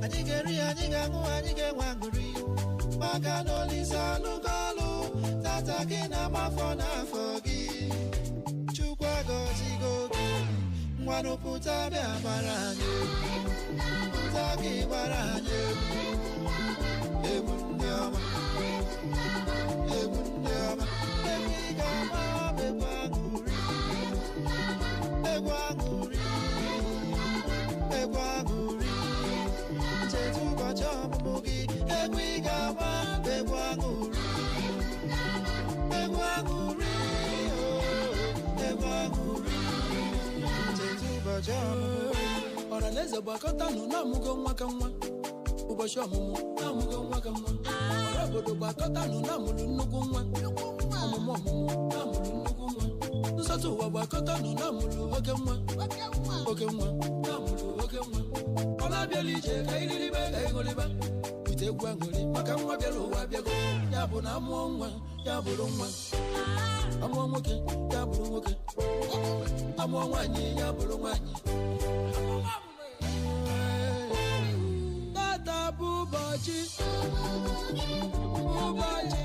Anyị ga-eri, anyị ga-aṅụ, anyị ga-enwe aṅụrị maka na Olise alụgo ọlụ. Tata gị na-agbafọ n'afọ gị, Chukwu agọzigo gị. Ngwanụ, pụta bịa gbara anyị egwu. Pụta gị gbara anyị egwu, egwu ndị ọma, egwu ndị ọma, egwu ị ga-agba bụ egwu aṅụrị, egwu aṅụrị, egwu aṅụrị ncheta ụbọchị ọmụmụ gị. Egwu ị ga-agba bụ egwu aṅụrị, egwu aṅụrị, oh, egwu aṅụrị ncheta ụbọchị ọmụmụ gị. Ọra na eze, gbakọtanụ na-amụgo nwa ka nwa, ụbọchị ọmụmụ na-amụgo nwa ka nwa. Ọra obodo, gbakọtanụ na-amụrụ nnukwu nwa, ọmụmụ ọmụmụ na-amụrụ nnukwu nwa. Nsọtụ ụwa, gbakọtanụ na-amụrụ oke nwa, oke nwa na-amụrụ oke nwa. Ọ na-abịala ije ka iriribe ka ịṅụrịba ite egwu aṅụrị maka nwa bịara ụwa abịago. Ya bụ na amụọ nwa ya bụrụ nwa, amụọ nwoke ya bụrụ nwoke, amụọ nwaanyị ya bụrụ nwaanyị. Tata bụ ụbọchị, ụbọchị.